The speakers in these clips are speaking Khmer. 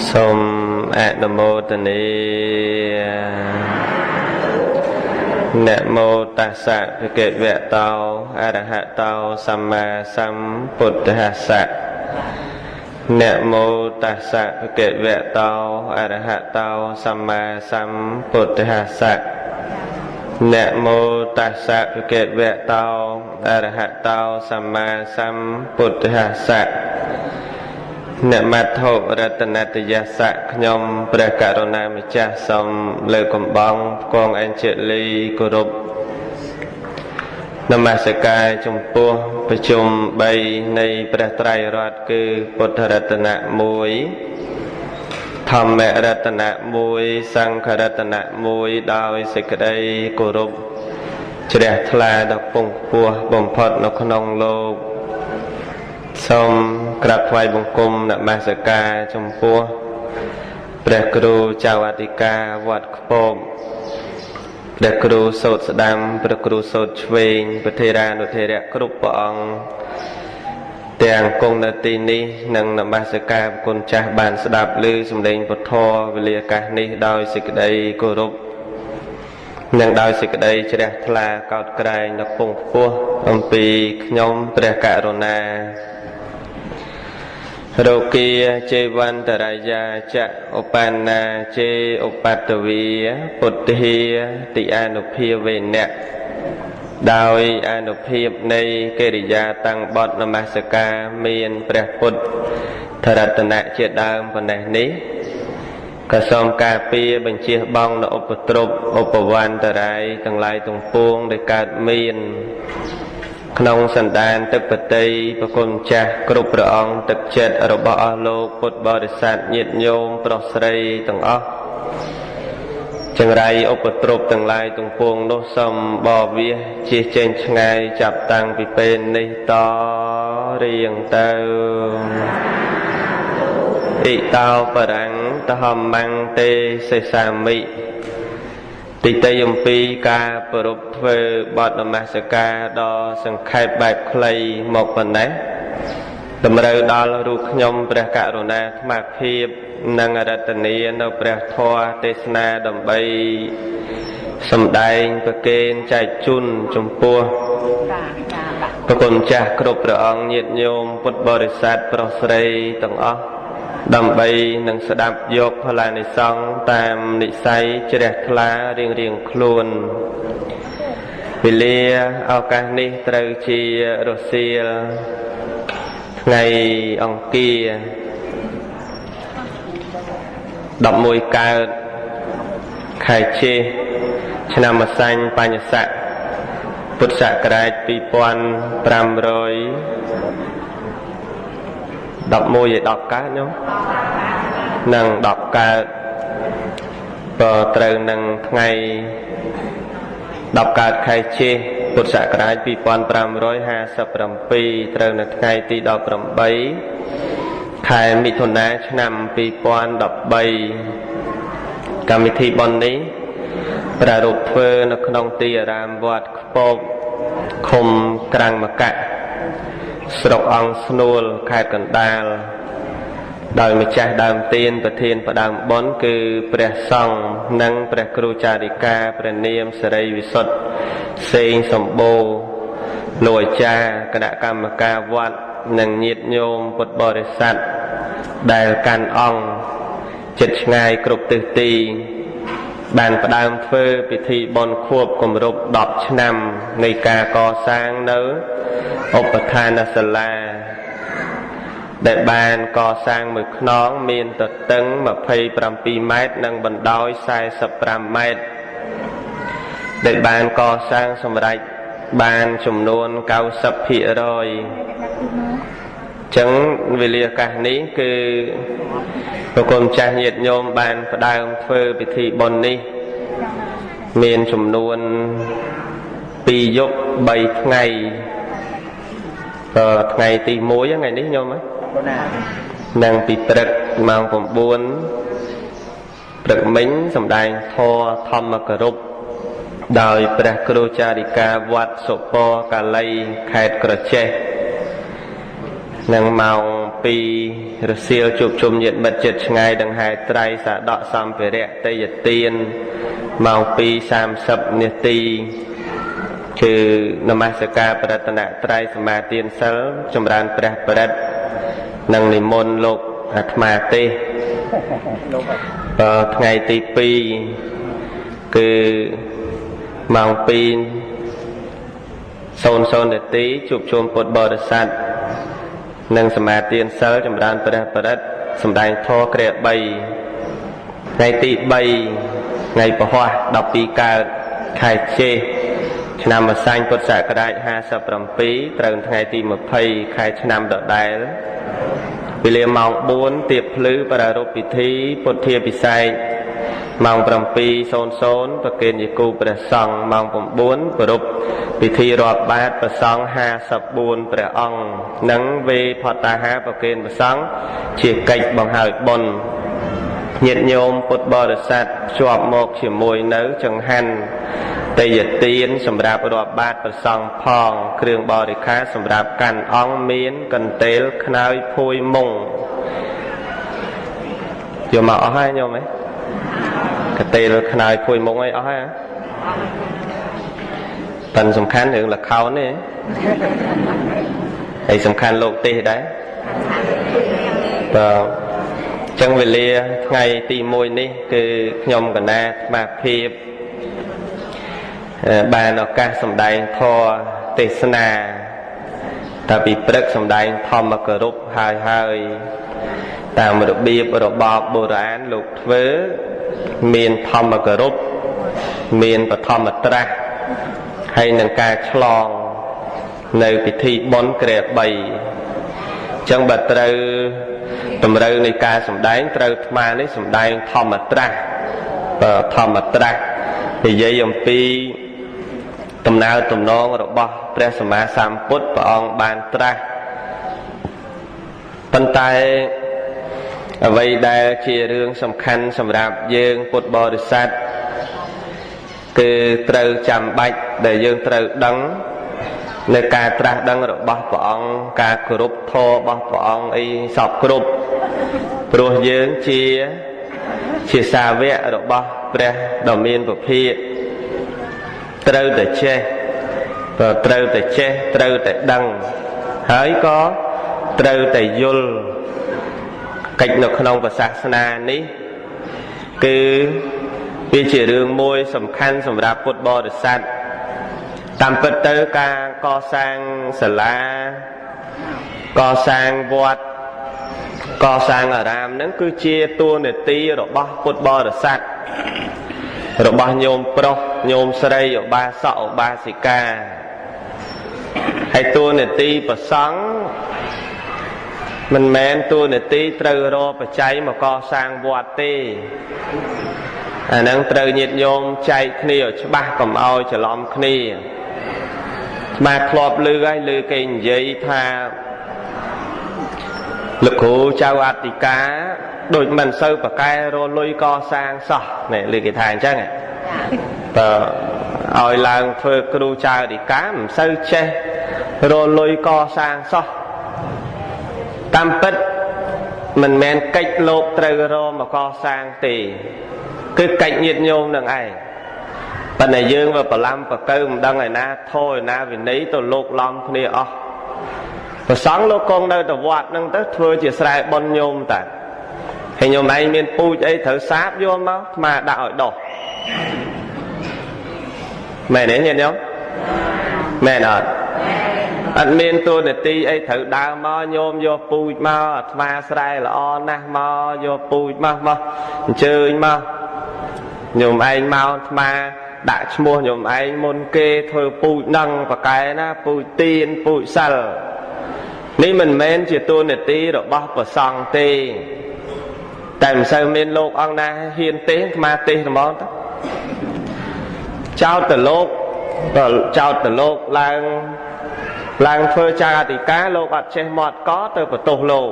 សូមអនុមោទនានមោតស្សៈភគវៈតោអរហតោសម្មាសម្ពុទ្ធស្សៈនមោតស្សៈភគវៈតោអរហតោសម្មាសម្ពុទ្ធស្សៈនមោតស្សៈភគវៈតោអរហតោសម្មាសម្ពុទ្ធស្សៈនមត្ថុរតនតយសៈខ្ញុំព្រះករុណាម្ចាស់សូមលើកកំបងផ្គងអញ្ជលីគោរពនមស្ការចំពោះប្រជុំ3នៃព្រះត្រៃរតន៍គឺពុទ្ធរតនៈ1ធម្មរតនៈ1សង្ឃរតនៈ1ដោយសេចក្តីគោរពជ្រះថ្លាដល់ពងខ្ពស់បំផុតនៅក្នុងលោកសូមក្រាបថ្វាយបង្គំនមស្ការចំពោះព្រះគ្រូចៅអធិការវត្តខ្ពបព្រះគ្រូសូត្រស្ដាំព្រះគ្រូសូត្រឆ្វេងព្រះថេរានុថេរៈគ្រប់ព្រះអង្គទាំងគង់នៅទីនេះនិងនមស្ការព្រះគុណចាស់បានស្ដាប់ឮសំឡេងពធវេលាឱកាសនេះដោយសេចក្តីគោរពនិងដោយសេចក្តីជ្រះថ្លាកោតក្រែងដល់ពងខ្ពស់អំពីខ្ញុំព្រះករុណារោគាចេវន្តរាយាចឧបណ្ណាចេឧបតវីពុទ្ធាតិអនុភាវេណៈដោយអនុភាពនៃកិរិយាតាំងបត់នមស្ការមានព្រះពុទ្ធរតនៈជាដើមប៉ុណ្ណេះនេះក៏សូមការពារបញ្ជៀសបងនៅឧបទ្រពឧបវន្តរាយទាំងឡាយទាំងពួងដែលកើតមានក្នុងសន្តានទឹកបតីប្រគុណចាស់គ្រប់ព្រះអង្គទឹកចិត្តរបស់អស់លោកពុទ្ធបរិស័ទញាតិញោមប្រុសស្រីទាំងអស់ចង្រៃឧបទ្រពទាំងឡាយទាំងពួងនោះសូមបវាសជៀសចេញឆ្ងាយចាប់តាំងពីពេលនេះតរៀងទៅអ៊ីតោបរាំងតហមੰទេសេសាមិទីតីអំពីការប្រពធ្វើបទនមស្ការដ៏សង្ខេបបែបខ្លីមកប៉ុណ្ណេះតម្រូវដល់រូបខ្ញុំព្រះករុណាអាត្មាភាពនិងអរតនីនៅព្រះធម៌ទេសនាដើម្បីសម្ដែងប្រគេនចែកជូនចំពោះប្រគុណចាស់គ្រប់ព្រះអង្គញាតិញោមពុទ្ធបរិស័ទប្រុសស្រីទាំងអស់ដើម្បីនឹងស្ដាប់យកផលានិសង្ឃតាមនិស័យជ្រះថ្លារៀងរៀងខ្លួនវេលាឱកាសនេះត្រូវជារសៀលថ្ងៃអង្គារ11កើតខែជេសឆ្នាំម្សាញ់បញ្ញស័កពុទ្ធសករាជ2511ឯ10កើតញោមនឹង10កើតក៏ត្រូវនឹងថ្ងៃ10កើតខែជេសពុទ្ធសករាជ2557ត្រូវនៅថ្ងៃទី18ខែមិថុនាឆ្នាំ2013កម្មវិធីបុណ្យនេះប្រារព្ធធ្វើនៅក្នុងទីអារាមវត្តខ្ពបឃុំក្រាំងមកៈស្រុកអង្គស្នួលខេត្តកណ្ដាលដោយម្ចាស់ដើមទានប្រធានផ្ដើមបុណ្យគឺព្រះសង្ឃនិងព្រះគ្រូចារិកាព្រះនាមសិរីវិសុទ្ធសេងសម្បូរលោកអាចារ្យគណៈកម្មការវត្តនិងញាតិញោមពុទ្ធបរិស័ទដែលកាន់អង្គចិត្តឆ្ងាយគ្រប់ទិសទីបានផ្ដើមធ្វើពិធីបុណ្យខួបគម្រប់10ឆ្នាំនៃការកសាងនៅឧបឋានសាលាដែលបានកសាងមួយខ្នងមានទទឹង27ម៉ែត្រនិងបណ្ដោយ45ម៉ែត្រដែលបានកសាងសម្រេចបានចំនួន90%ចឹងវេលាឱកាសនេះគឺប្រគុណចាស់ញាតិញោមបានផ្ដើមធ្វើពិធីបុណ្យនេះមានចំនួន2យប់3ថ្ងៃថ្ងៃទី1ថ្ងៃនេះញោមនឹងពីព្រឹកម៉ោង9ព្រឹកមិញសម្ដែងធម៌ធម្មគោរពដោយព្រះគ្រូចារិកាវត្តសុពរកាលីខេត្តក្រចេះនឹងម៉ោង 2រសៀលជួបជុំញាតិមិត្តជិតឆ្ងាយដង្ហែត្រៃសាដកសម្ភារៈតេយទានម៉ោង2:30នាទីគឺនមស្ការប្រតនត្រ័យសមាទានសិលចម្រើនព្រះបរិត្តនិងនិមន្តលោកអាត្មាទេសបើថ្ងៃទី2គឺម៉ោង2:00នាទីជួបជុំពុទ្ធបរិស័ទនិងសមាទានសិលចម្រើនព្រះបរិត្តសម្ដែងធម៌គ្រា3ថ្ងៃទី3ថ្ងៃពហុ12កើតខែចេសឆ្នាំម្សាញ់ពុទ្ធសករាជ57ត្រូវថ្ងៃទី20ខែឆ្នាំដដែលវេលាម៉ោង4ទៀបភ្លឺប្រារព្ធពិធីពុទ្ធាពិសេសម៉ោង7:00ប្រគេនយាគូព្រះសង្ឃម៉ោង9ប្រារព្ធពិធីរាប់បាតព្រះសង្ឃ54ព្រះអង្គនិងវេផត្តាហាប្រគេនព្រះសង្ឃជាកិច្ចបង្ហើយបុណ្យញាតិញោមពុទ្ធបរិស័ទភ្ជាប់មកជាមួយនៅចង្ហាន់ទេយទានសម្រាប់រាប់បាតព្រះសង្ឃផងគ្រឿងបរិខាសម្រាប់កាន់អង្គមានកន្ទេលខ្នើយភួយមុងយកមកអស់ហើយញោមហ៎កន្ទេលខ្នើយភួយមុងអីអស់ហើយប៉ិនសំខាន់រឿងលខោនទេហើយសំខាន់លោកទេសដែរបាទចឹងវេលាថ្ងៃទី1នេះគឺខ្ញុំកណាអាត្មាភាពបានឱកាសសម្ដែងធម៌ទេសនាតែពីព្រឹកសម្ដែងធម្មគោរពហើយហើយតាមរបៀបរបបបុរាណលោកធ្វើមានធម្មគោរពមានបឋមត្រាស់ហើយនឹងការឆ្លងនៅពិធីបុណ្យគ្រា3ចឹងបើត្រូវតម្រូវនៃការសម្ដែងត្រូវអាត្មានេះសម្ដែងធម្មត្រាស់បើធម្មត្រាស់និយាយអំពីដំណើរទំនងរបស់ព្រះសម្មាសម្ពុទ្ធព្រះអង្គបានត្រាស់ប៉ុន្តែអ្វីដែលជារឿងសំខាន់សម្រាប់យើងពុទ្ធបរិស័ទគឺត្រូវចាំបាច់ដែលយើងត្រូវដឹងនៅការត្រាស់ដឹងរបស់ព្រះអង្គការគោរពធម៌របស់ព្រះអង្គអីសពគ្រប់ព្រោះយើងជាសាវករបស់ព្រះដ៏មានពភាកត្រូវតែចេះត្រូវតែចេះត្រូវតែដឹងហើយក៏ត្រូវតែយល់កិច្ចនៅក្នុងសាសនានេះគឺវាជារឿងមួយសំខាន់សម្រាប់ពុទ្ធបរិស័ទតាមពិតទៅការកសាងសាលាកសាងវត្តកសាងអារាមហ្នឹងគឺជាតួនាទីរបស់ពុទ្ធបរិស័ទរបស់ញោមប្រុសញោមស្រីឧបាសកឧបាសិកាហើយតួនាទីព្រះសង្ឃមិនមែនតួនាទីត្រូវរកបច្ច័យមកកសាងវត្តទេអាហ្នឹងត្រូវញាតិញោមចែកគ្នាឲ្យច្បាស់កុំឲ្យច្រឡំគ្នាបាទធ្លាប់ឮហើយឮគេនិយាយថាលោកគ្រូចៅអធិការដូចមិនសូវប្រកែរលុយកសាងសោះនេះឮគេថាអញ្ចឹងបើឲ្យឡើងធ្វើគ្រូចៅអធិការមិនសូវចេះរលុយកសាងសោះតាមពិតមិនមែនកិច្ចលោកត្រូវរមកកសាងទេគឺកិច្ចញាតិញោមនឹងឯងប៉ុន្តែយើងវាប្រឡាំប្រកៅមិនដឹងឯណាធម៌ឯណាវិន័យទៅលោកឡំគ្នាអស់ព្រះសង្ឃលោកគង់នៅតែវត្តហ្នឹងទៅធ្វើជាស្រែបុណ្យញោមតាហើយញោមឯងមានពូជអីត្រូវសាបយកមកអាត្មាដាក់ឲ្យដោះមែនទេញាតិញោមមែនអត់អត់មានតួនាទីអីត្រូវដើរមកញោមយកពូជមកអាត្មាស្រែល្អណាស់មកយកពូជមកមកអញ្ជើញមកញោមឯងមកអាត្មាដាក់ឈ្មោះញោមឯងមុនគេធ្វើពូជនឹងប្រកែណាពូជទៀនពូជសិលនេះមិនមែនជាតួនាទីរបស់ព្រះសង្ឃទេតែមិនសូវមានលោកអង្គណាហ៊ានទេអាត្មាទេសហ្មងទៅចោតទៅលោកចោតទៅលោកឡើងធ្វើចៅអធិការលោកអត់ចេះមាត់កទៅបន្ទោសលោក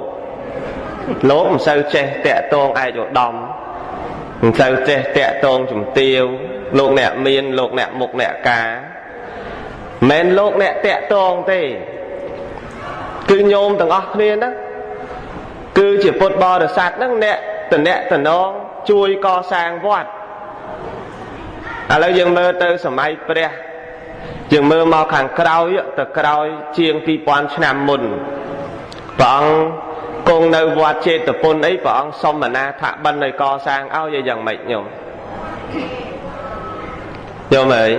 លោកមិនសូវចេះតាក់ទងឯកឧត្តមមិនសូវចេះតាក់ទងជំទាវលោកអ្នកមានលោកអ្នកមុខអ្នកការមិនលោកអ្នកតាក់ទងទេគឺញោមទាំងអស់គ្នាហ្នឹង គឺជាពុទ្ធបរិស័ទហ្នឹងអ្នកតអ្នកតំនងជួយកសាងវត្តឥឡូវយើងមើលទៅសម័យព្រះយើងមើលមកខាងក្រោយទៅក្រោយជាង2000ឆ្នាំមុនព្រះអង្គគង់នៅវត្តចេតពុនអីព្រះអង្គសុំអនាថបិណ្ឌឲ្យកសាងឲ្យយ៉ាងម៉េចញោមញោមអើយ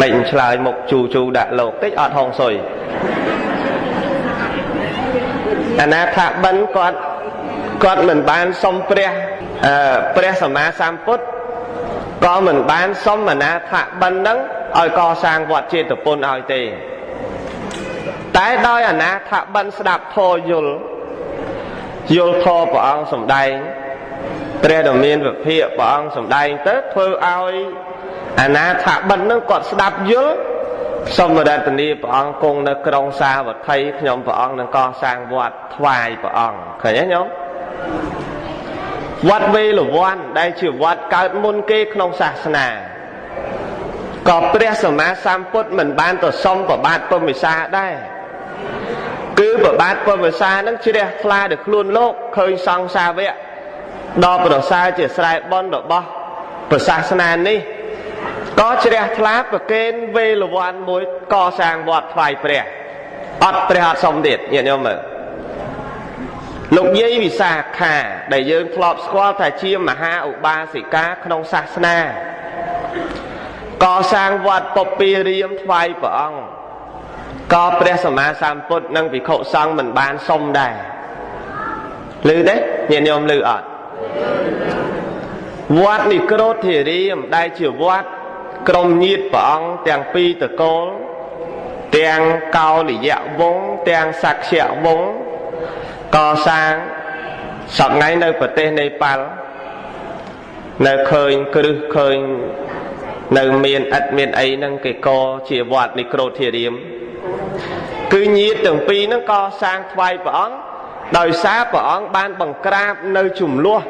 មិនឆ្លើយមុខជូជូដាក់លោកតិចអត់ហងសុយអនាថបិណ្ឌគាត់មិនបានសុំព្រះព្រះសម្មាសម្ពុទ្ធក៏មិនបានសុំអនាថបិណ្ឌនឹងឲ្យកសាងវត្តចេតពុនឲ្យទេតែដោយអនាថបិណ្ឌស្ដាប់ធម៌យល់ធម៌ព្រះអង្គសម្ដែងព្រះដ៏មានវិភាកព្រះអង្គសម្ដែងទៅធ្វើឲ្យអនាថបិណ្ឌនឹងគាត់ស្ដាប់យល់សូមរតនីព្រះអង្គគង់នៅក្រុងសាវត្ថីខ្ញុំព្រះអង្គនឹងកសាងវត្តថ្វាយព្រះអង្គឃើញទេញោមវត្តវេលវ័នដែលជាវត្តកើតមុនគេក្នុងសាសនាក៏ព្រះសម្មាសម្ពុទ្ធមិនបានទៅសុំប្របាទពុំវិសាដែរគឺប្របាទពុំវិសានឹងជ្រះថ្លាដោយខ្លួនលោកឃើញសង្ឃសាវកដ៏ប្រសើរជាស្រែបុណ្យរបស់ព្រះសាសនានេះក៏ជ្រះថ្លាប្រគេនវេលវ័នមួយកសាងវត្តថ្វាយព្រះអត់ព្រះអត់សុំទៀតញាតិញោមមើលលោកយាយវិសាខាដែលយើងធ្លាប់ស្គាល់ថាជាមហាឧបាសិកាក្នុងសាសនាកសាងវត្តពពារាមថ្វាយព្រះអង្គក៏ព្រះសម្មាសម្ពុទ្ធនិងភិក្ខុសង្ឃមិនបានសុំដែរឮទេញាតិញោមឮអត់វត្តនិក្រូធិរាមដែលជាវត្តក្រុមញាតិព្រះអង្គទាំងពីរតកូលទាំងកោលយៈវង្សទាំងសក្យវង្សកសាងសប្ងៃនៅប្រទេសនេប៉ាល់នៅឃើញគ្រឹះឃើញនៅមានឥដ្ឋមានអីហ្នឹងគេកជាវត្តនិក្រូធិរាមគឺញាតិទាំងពីរហ្នឹងកសាងថ្វាយព្រះអង្គដោយសារព្រះអង្គបានបង្ក្រាបនៅជំលោះ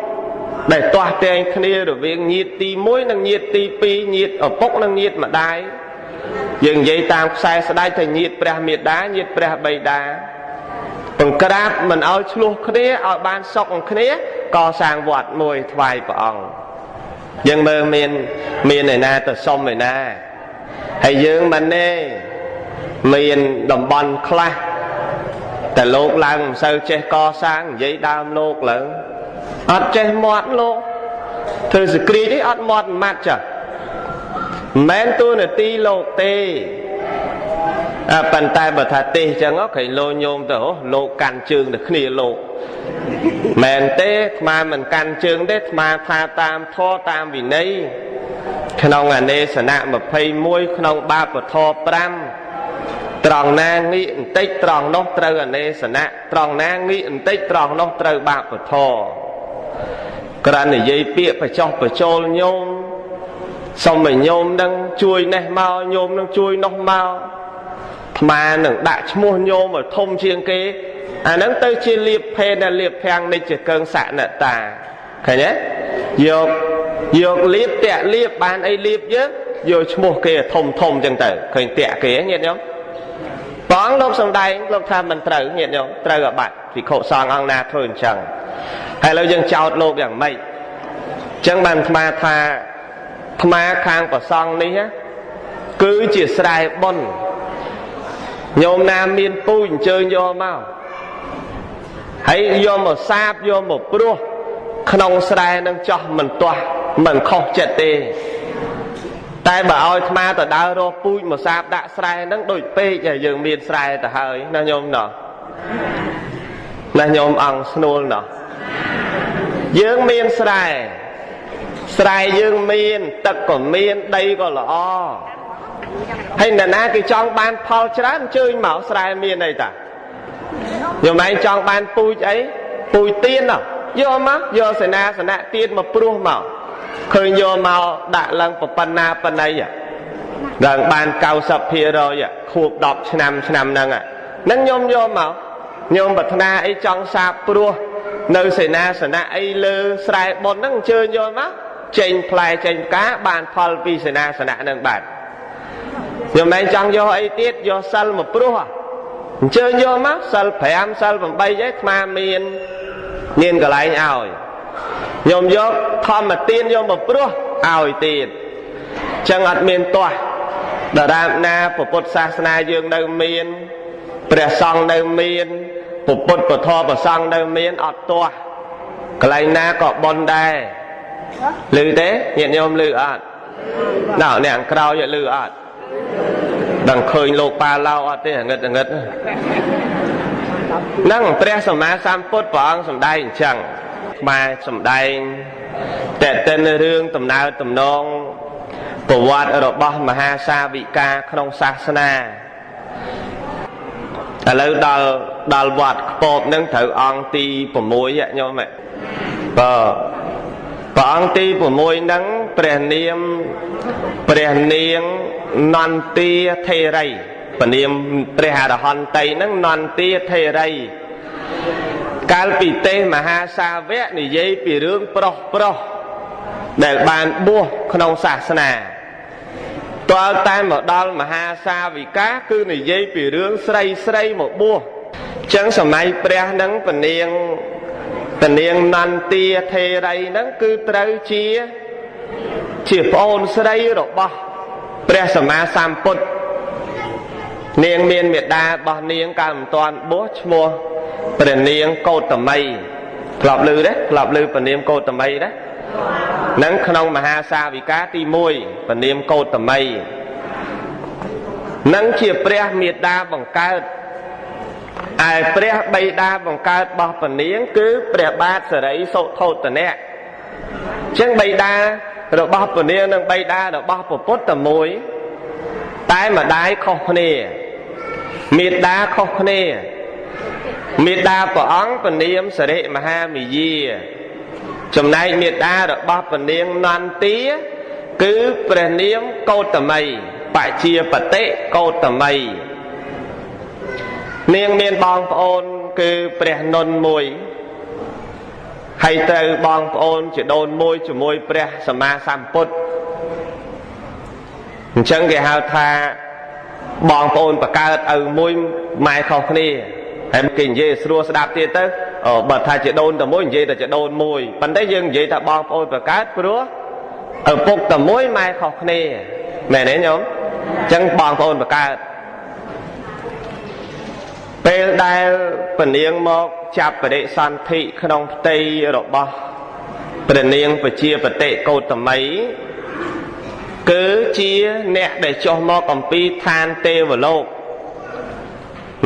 ដែលទាស់ទែងគ្នារវាងញាតិទី1និងញាតិទី2ញាតិឪពុកនិងញាតិម្ដាយយើងនិយាយតាមខ្សែស្ដេចថាញាតិព្រះមេដាញាតិព្រះបិតាបង្ក្រាបមិនឲ្យឆ្លោះគ្នាឲ្យបានសុខគ្នាកសាងវត្តមួយថ្វាយព្រះអង្គយើងមើលមានឯណាទៅសុំឯណាហើយយើងមិនទេមានតំបន់ខ្លះតែលោកឡើងមិនសូវចេះកសាងនិយាយដើមលោកឡើងអត់ចេះមាត់លោកធ្វើសក្រីនេះអត់មាត់ម៉ាត់ចាមិនមែនតួនាទីលោកទេប៉ុន្តែបើថាទេសចឹងក្រែងលោញោមទៅលោកកាន់ជើងទៅគ្នាលោកមែនទេអាត្មាមិនកាន់ជើងទេអាត្មាថាតាមធម៌តាមវិន័យក្នុងអនេសនៈ21ក្នុងបាបធម៌5ត្រង់ណាងាកបន្តិចត្រង់នោះត្រូវអនេសនៈត្រង់ណាងាកបន្តិចត្រង់នោះត្រូវបាបធម៌ក្រាន់និយាយពាក្យបញ្ចុះបញ្ចូលញោមសុំឲ្យញោមនឹងជួយនេះមកញោមនឹងជួយនោះមកអាត្មានឹងដាក់ឈ្មោះញោមឲ្យធំជាងគេអាហ្នឹងទៅជាលៀបភេនលៀបភាំងនិច្ចកើងសនតាឃើញទេយកលៀបតាក់លៀបបានអីលៀបយើងយកឈ្មោះគេធំធំចឹងទៅឃើញតាក់គេញាតិញោមព្រះអង្គលោកសំដែងលោកថាមិនត្រូវញាតិញោមត្រូវអាបត្តិភិក្ខុសង្ឃអង្គណាធ្វើអញ្ចឹងហើយឥឡូវយើងចោទលោកយ៉ាងម៉េចអញ្ចឹងបានអាត្មាថាអាត្មាខាងប្រសង់នេះគឺជាស្រែបុណ្យញោមណាមានពូជអញ្ជើញយកមកហើយយកមកសាបយកមកព្រោះក្នុងស្រែនឹងចោះមិនទាស់មិនខុសចិត្តទេតែបើឲ្យអាត្មាទៅដើររកពូជមកសាបដាក់ស្រែហ្នឹងដូចពេកហើយយើងមានស្រែទៅហើយណាញោមណោះណាញោមអង្គស្នួលណោះយើងមានស្រែស្រែយើងមានទឹកក៏មានដីក៏ល្អហើយនរណាគេចង់បានផលច្រើនអញ្ជើញមកស្រែមានអីតាញោមឯងចង់បានពូជអីពូជទៀនយកមកយកសេនាសនៈទៀនមកព្រោះមកឃើញយកមកដាក់ឡើងប៉ុណ្ណាប៉ុណ្ណីឡើងបាន90%ខួប10ឆ្នាំឆ្នាំហ្នឹងហ្នឹងញោមយកមកញោមប្រាថ្នាអីចង់សាបព្រោះនៅសេនាសនៈអីលើស្រែបុណ្យហ្នឹងអញ្ជើញយកមកចេញផ្លែចេញផ្កាបានផលពីសេនាសនៈហ្នឹងបាទញោមឯងចង់យកអីទៀតយកសិលមកព្រោះ អញ្ជើញយកមកសិល5សិល8អីអាត្មាមានកន្លែងឲ្យញោមយកធម្មទានយកមកព្រោះឲ្យទៀតចឹងអត់មានទាស់ដរាបណាពុទ្ធសាសនាយើងនៅមានព្រះសង្ឃនៅមានពុទ្ធពធព្រះសង្ឃនៅមានអត់ទាស់កន្លែងណាក៏បុណ្យដែរឮទេញាតិញោមឮអត់ណ៎អ្នកក្រោយឮអត់ដឹងឃើញលោកប៉ាឡោអត់ទេងឹតងឹតហ្នឹងព្រះសម្មាសម្ពុទ្ធព្រះអង្គសម្ដែងអញ្ចឹងខ្មែរសម្ដែងតេតិនរឿងដំណើរតំណងប្រវត្តិរបស់មហាសាវិកាក្នុងសាសនាឥឡូវដល់វត្តខ្ពបនឹងត្រូវអង្គទី6ញោមបើព្រះអង្គទី6ហ្នឹងព្រះនាមព្រះនាងនន្ទាថេរីព្រះនាមព្រះអរហន្តីហ្នឹងនន្ទាថេរីកាលពីទេមហាសាវកនិយាយពីរឿងប្រុសប្រុសដែលបានបួសក្នុងសាសនាទាល់តែមកដល់មហាសាវិកាគឺនិយាយពីរឿងស្រីស្រីមកបួសចឹងសម័យព្រះហ្នឹងព្រះនាងនន្ទាថេរីហ្នឹងគឺត្រូវជាប្អូនស្រីរបស់ព្រះសម្មាសម្ពុទ្ធនាងមានមេដារបស់នាងកាលមិនទាន់បួសឈ្មោះព្រះនាងកោតមីធ្លាប់ឮទេធ្លាប់ឮព្រះនាមកោតមីទេនឹងក្នុងមហាសាវិកាទី1ព្រះនាមកោតមីនឹងជាព្រះមេដាបង្កើតឯព្រះបិតាបង្កើតរបស់ព្រះនាងគឺព្រះបាទសិរីសុធោទនៈចឹងបិតារបស់ព្រះនាងនិងបិតារបស់ព្រះពុទ្ធតែមួយតែម្ដាយខុសគ្នាមេដាខុសគ្នាមេដាព្រះអង្គព្រះនាមសិរិមហាមាយាចំណែកមេដារបស់ព្រះនាងនន្ទាគឺព្រះនាមកោតមីបជាបតិកោតមីនាងមានបងប្អូនគឺព្រះនុនមួយហើយត្រូវបងប្អូនជាដូនមួយជាមួយព្រះសម្មាសម្ពុទ្ធអញ្ចឹងគេហៅថាបងប្អូនបង្កើតឪមួយម៉ែខុសគ្នាហើយគេនិយាយស្រួលស្ដាប់ទៀតទៅបើថាជាដូនតែមួយនិយាយតែជាដូនមួយប៉ុន្តែយើងនិយាយថាបងប្អូនបង្កើតព្រោះឪពុកតែមួយម៉ែខុសគ្នាមែនទេញោមអញ្ចឹងបងប្អូនបង្កើតពេលដែលព្រះនាងមកចាប់បដិសន្ធិក្នុងផ្ទៃរបស់ព្រះនាងប្រជាបតិកោតមីគឺជាអ្នកដែលចុះមកអំពីឋានទេវលោក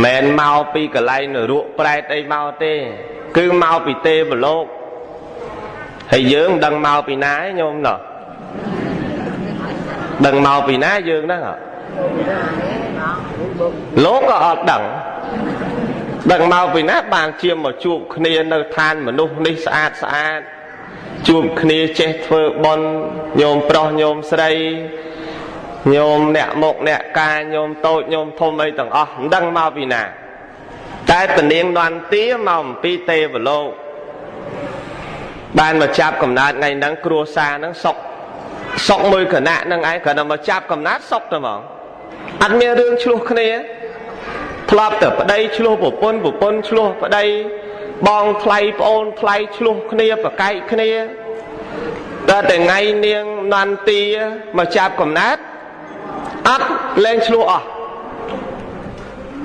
មិនមកពីកន្លែងនរកប្រែតអីមកទេគឺមកពីទេវលោកហើយយើងមិនដឹងមកពីណាឯងញោមណោះដឹងមកពីណាយើងហ្នឹងលោកក៏អត់ដឹងដឹងមកពីណាបានជាមកជួបគ្នានៅឋានមនុស្សនេះស្អាតស្អាតជួបគ្នាចេះធ្វើបុណ្យញោមប្រុសញោមស្រីញោមអ្នកមុខអ្នកការញោមតូចញោមធំអីទាំងអស់មិនដឹងមកពីណាតែព្រះនាងនន្ទាមកអំពីទេវលោកបានមកចាប់កំណើតថ្ងៃហ្នឹងគ្រួសារហ្នឹងសុខសុខមួយគណៈហ្នឹងឯងគ្រាន់តែមកចាប់កំណើតសុខតែហ្មងអត់មានរឿងឆ្លោះគ្នាធ្លាប់តែប្តីឆ្លោះប្រពន្ធប្រពន្ធឆ្លោះប្តីបងថ្លៃប្អូនថ្លៃឆ្លោះគ្នាប្រកែកគ្នាតែថ្ងៃនាងនន្ទាមកចាប់កំណើតអត់លែងឆ្លោះអស់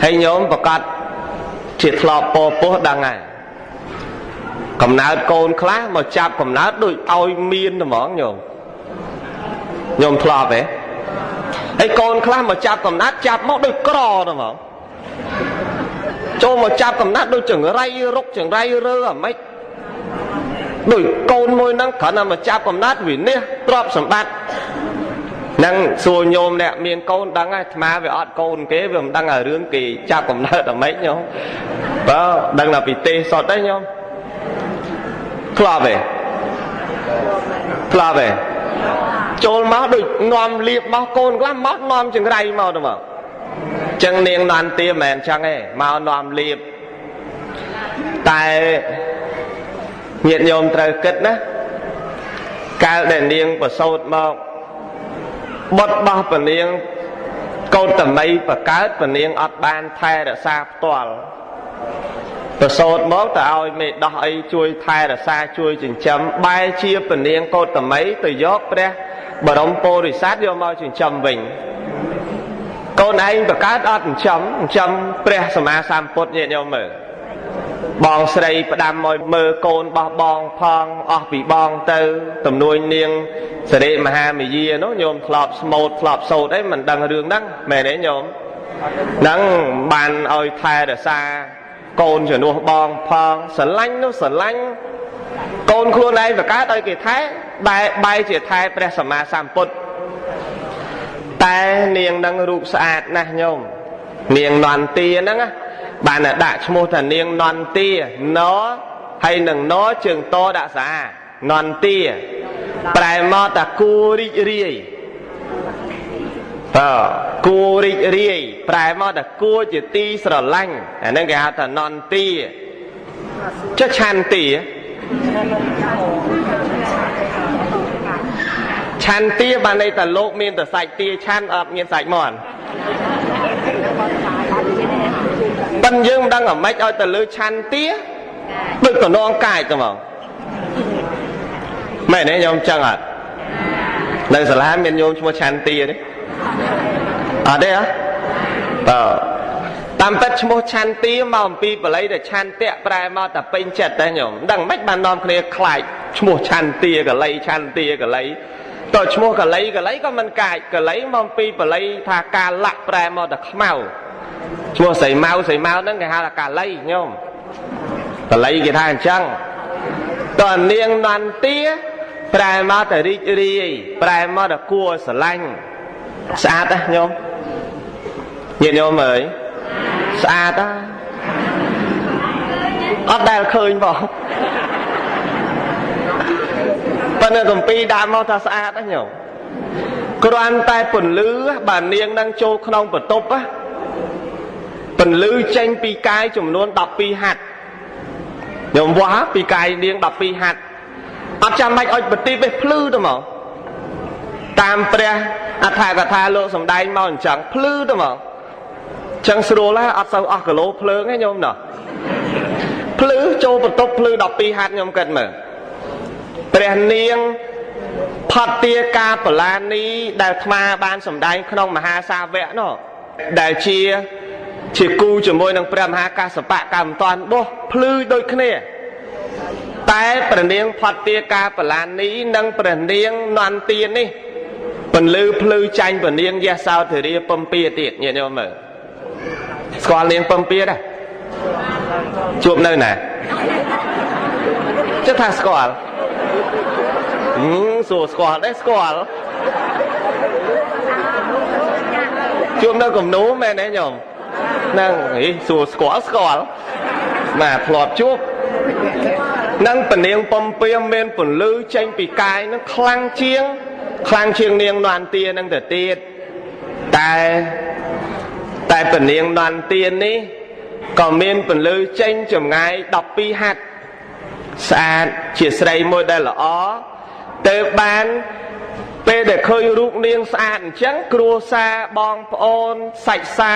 ហើយញោមប្រកាសជាធ្លាប់ពោពោះដឹងហើយកំណើតកូនខ្លះមកចាប់កំណើតដូចឲ្យមានហ្មងញោមញោមធ្លាប់ទេហើយកូនខ្លះមកចាប់កំណើតចាប់មកដូចក្រហ្មងចូលមកចាប់កំណើតដូចចង្រៃរុកចង្រៃរើអាម៉េចដូចកូនមួយហ្នឹងគ្រាន់តែមកចាប់កំណើតវិនិច្ឆ័យទ្រព្យសម្បត្តិនឹងសួរញោមអ្នកមានកូនដឹងហើយអាត្មាវាអត់កូនគេវាមិនដឹងអារឿងគេចាប់កំណើតអាម៉េចញោមបើដឹងតែពីទេសសុទ្ធទេញោមធ្លាប់ទេធ្លាប់ទេចូលមកដូចនាំលៀបមកកូនខ្លះមកនាំចង្រៃមកទៅមកចឹងនាងនន្ទាមិនមែនចឹងទេមកនាំលៀបតែញាតិញោមត្រូវគិតណាកាលដែលនាងប្រសូតមកបុត្ររបស់ព្រះនាង កោតមីបកើតពនាងអត់បានថែរក្សាផ្ទាល់ប្រសូតមកទៅឲ្យមេដោះអីជួយថែរក្សាជួយចិញ្ចឹមបែរជាពនាងកោតមីទៅយកព្រះបរមពុរិស័ទយកមកចិញ្ចឹមវិញកូនឯងបកើតអត់ចិញ្ចឹមចិញ្ចឹមព្រះសម្មាសម្ពុទ្ធញាតិញោមមើលបងស្រីផ្ដាំឲ្យមើលកូនបោះបងផងអស់ពីបងទៅទំនួញនាងសិរិមហាមាយានោះញោមធ្លាប់ស្មូតធ្លាប់សូត្រអីមិនដឹងរឿងហ្នឹងមែនទេញោមហ្នឹងបានឲ្យថែរក្សាកូនជំនួសបងផងស្រឡាញ់នោះស្រឡាញ់កូនខ្លួនឯងបកើតឲ្យគេថែបែរជាថែព្រះសម្មាសម្ពុទ្ធតែនាងនឹងរូបស្អាតណាស់ញោមនាងនន្ទាហ្នឹងបានដាក់ឈ្មោះថានាងនន្ទាណហើយនឹងណជើងតដាក់សានន្ទាប្រែមកតាគួរីករាយបើគួរីករាយប្រែមកតាគួជាទីស្រឡាញ់អាហ្នឹងគេហៅថានន្ទាចុះឆន្ទាឆន្ទាបានន័យថាលោកមានតែសាច់ទាឆាន់អត់មានសាច់មាន់ប៉ិនយើងមិនដឹងអាម៉េចឲ្យទៅលើឆន្ទាដូចតំណងកាយទៅហ្មងមែនទេញោមចឹងអត់នៅសាលាមានញោមឈ្មោះឆន្ទាទេអត់ទេហ៎បើតាមពិតឈ្មោះឆន្ទាមកអំពីបាលីដែលឆន្ទៈប្រែមកតែពេញចិត្តទេញោមមិនដឹងមិនបាននាំគ្នាខ្លាចឈ្មោះឆន្ទាកលីឆន្ទាកលីតើឈ្មោះកលីកលីក៏មិនកាចកលីមកអំពីបាលីថាការលាក់ប្រែមកតែខ្មៅឈ្មោះស្រីម៉ៅស្រីម៉ៅហ្នឹងគេហៅថាកាលីញោមបាលីគេថាអញ្ចឹងតើនាងនន្ទាប្រែមកតែរីករាយប្រែមកតែគួរស្រឡាញ់ស្អាតណាញោមញាតិញោមអើយស្អាតណាអត់ដែលឃើញបងប៉ុន្តែកម្ពីដាក់មកថាស្អាតណាញោមគ្រាន់តែពន្លឺបើនាងនឹងចូលក្នុងបន្ទប់ណាពន្លឺចេញពីកាយចំនួន12ហត្ថញោមវាស់ពីកាយនាង12ហត្ថអត់ចាំបាច់ឲ្យបទីបេះភ្លឺទៅមកតាមព្រះអដ្ឋកថាលោកសំដែងមកអញ្ចឹងភ្លឺទៅមកចឹងស្រួលហើយអត់សូវអស់គីឡូភ្លើងទេញោមណោះភ្លឺចូលបន្ទប់ភ្លឺ12ហត្ថញោមគិតមើលព្រះនាងផតទាកាបលានីដែលអាត្មាបានសំដែងក្នុងមហាសាវកនោះដែលជាគូជាមួយនឹងព្រះមហាកាសបៈកម្មតាន់បោះភ្លឺដូចគ្នាតែព្រះនាងផតទាកាបលានីនិងព្រះនាងនន្ទានេះពន្លឺភ្លឺចាញ់ព្រះនាងយសោធរាពំពាទៀតញាតិញោមមើលស្គាល់នាងពំពាដែរជួបនៅណាចិត្តថាស្គាល់សួរស្គាល់ដែរស្គាល់ជួបនៅគំនូមែនទេញោមហ្នឹងហីសួរស្គាល់ស្គាល់បាទធ្លាប់ជួបនឹងពនាងពំពាមានពន្លឺចេញពីកាយនឹងខ្លាំងជាងនាងនន្ទានឹងទៅទៀតតែពនាងនន្ទានេះក៏មានពន្លឺចេញចម្ងាយ12ហត្ថស្អាតជាស្រីមួយដែលល្អទៅបានពេលដែលឃើញរូបនាងស្អាតអញ្ចឹងគ្រួសារបងប្អូនសាច់សា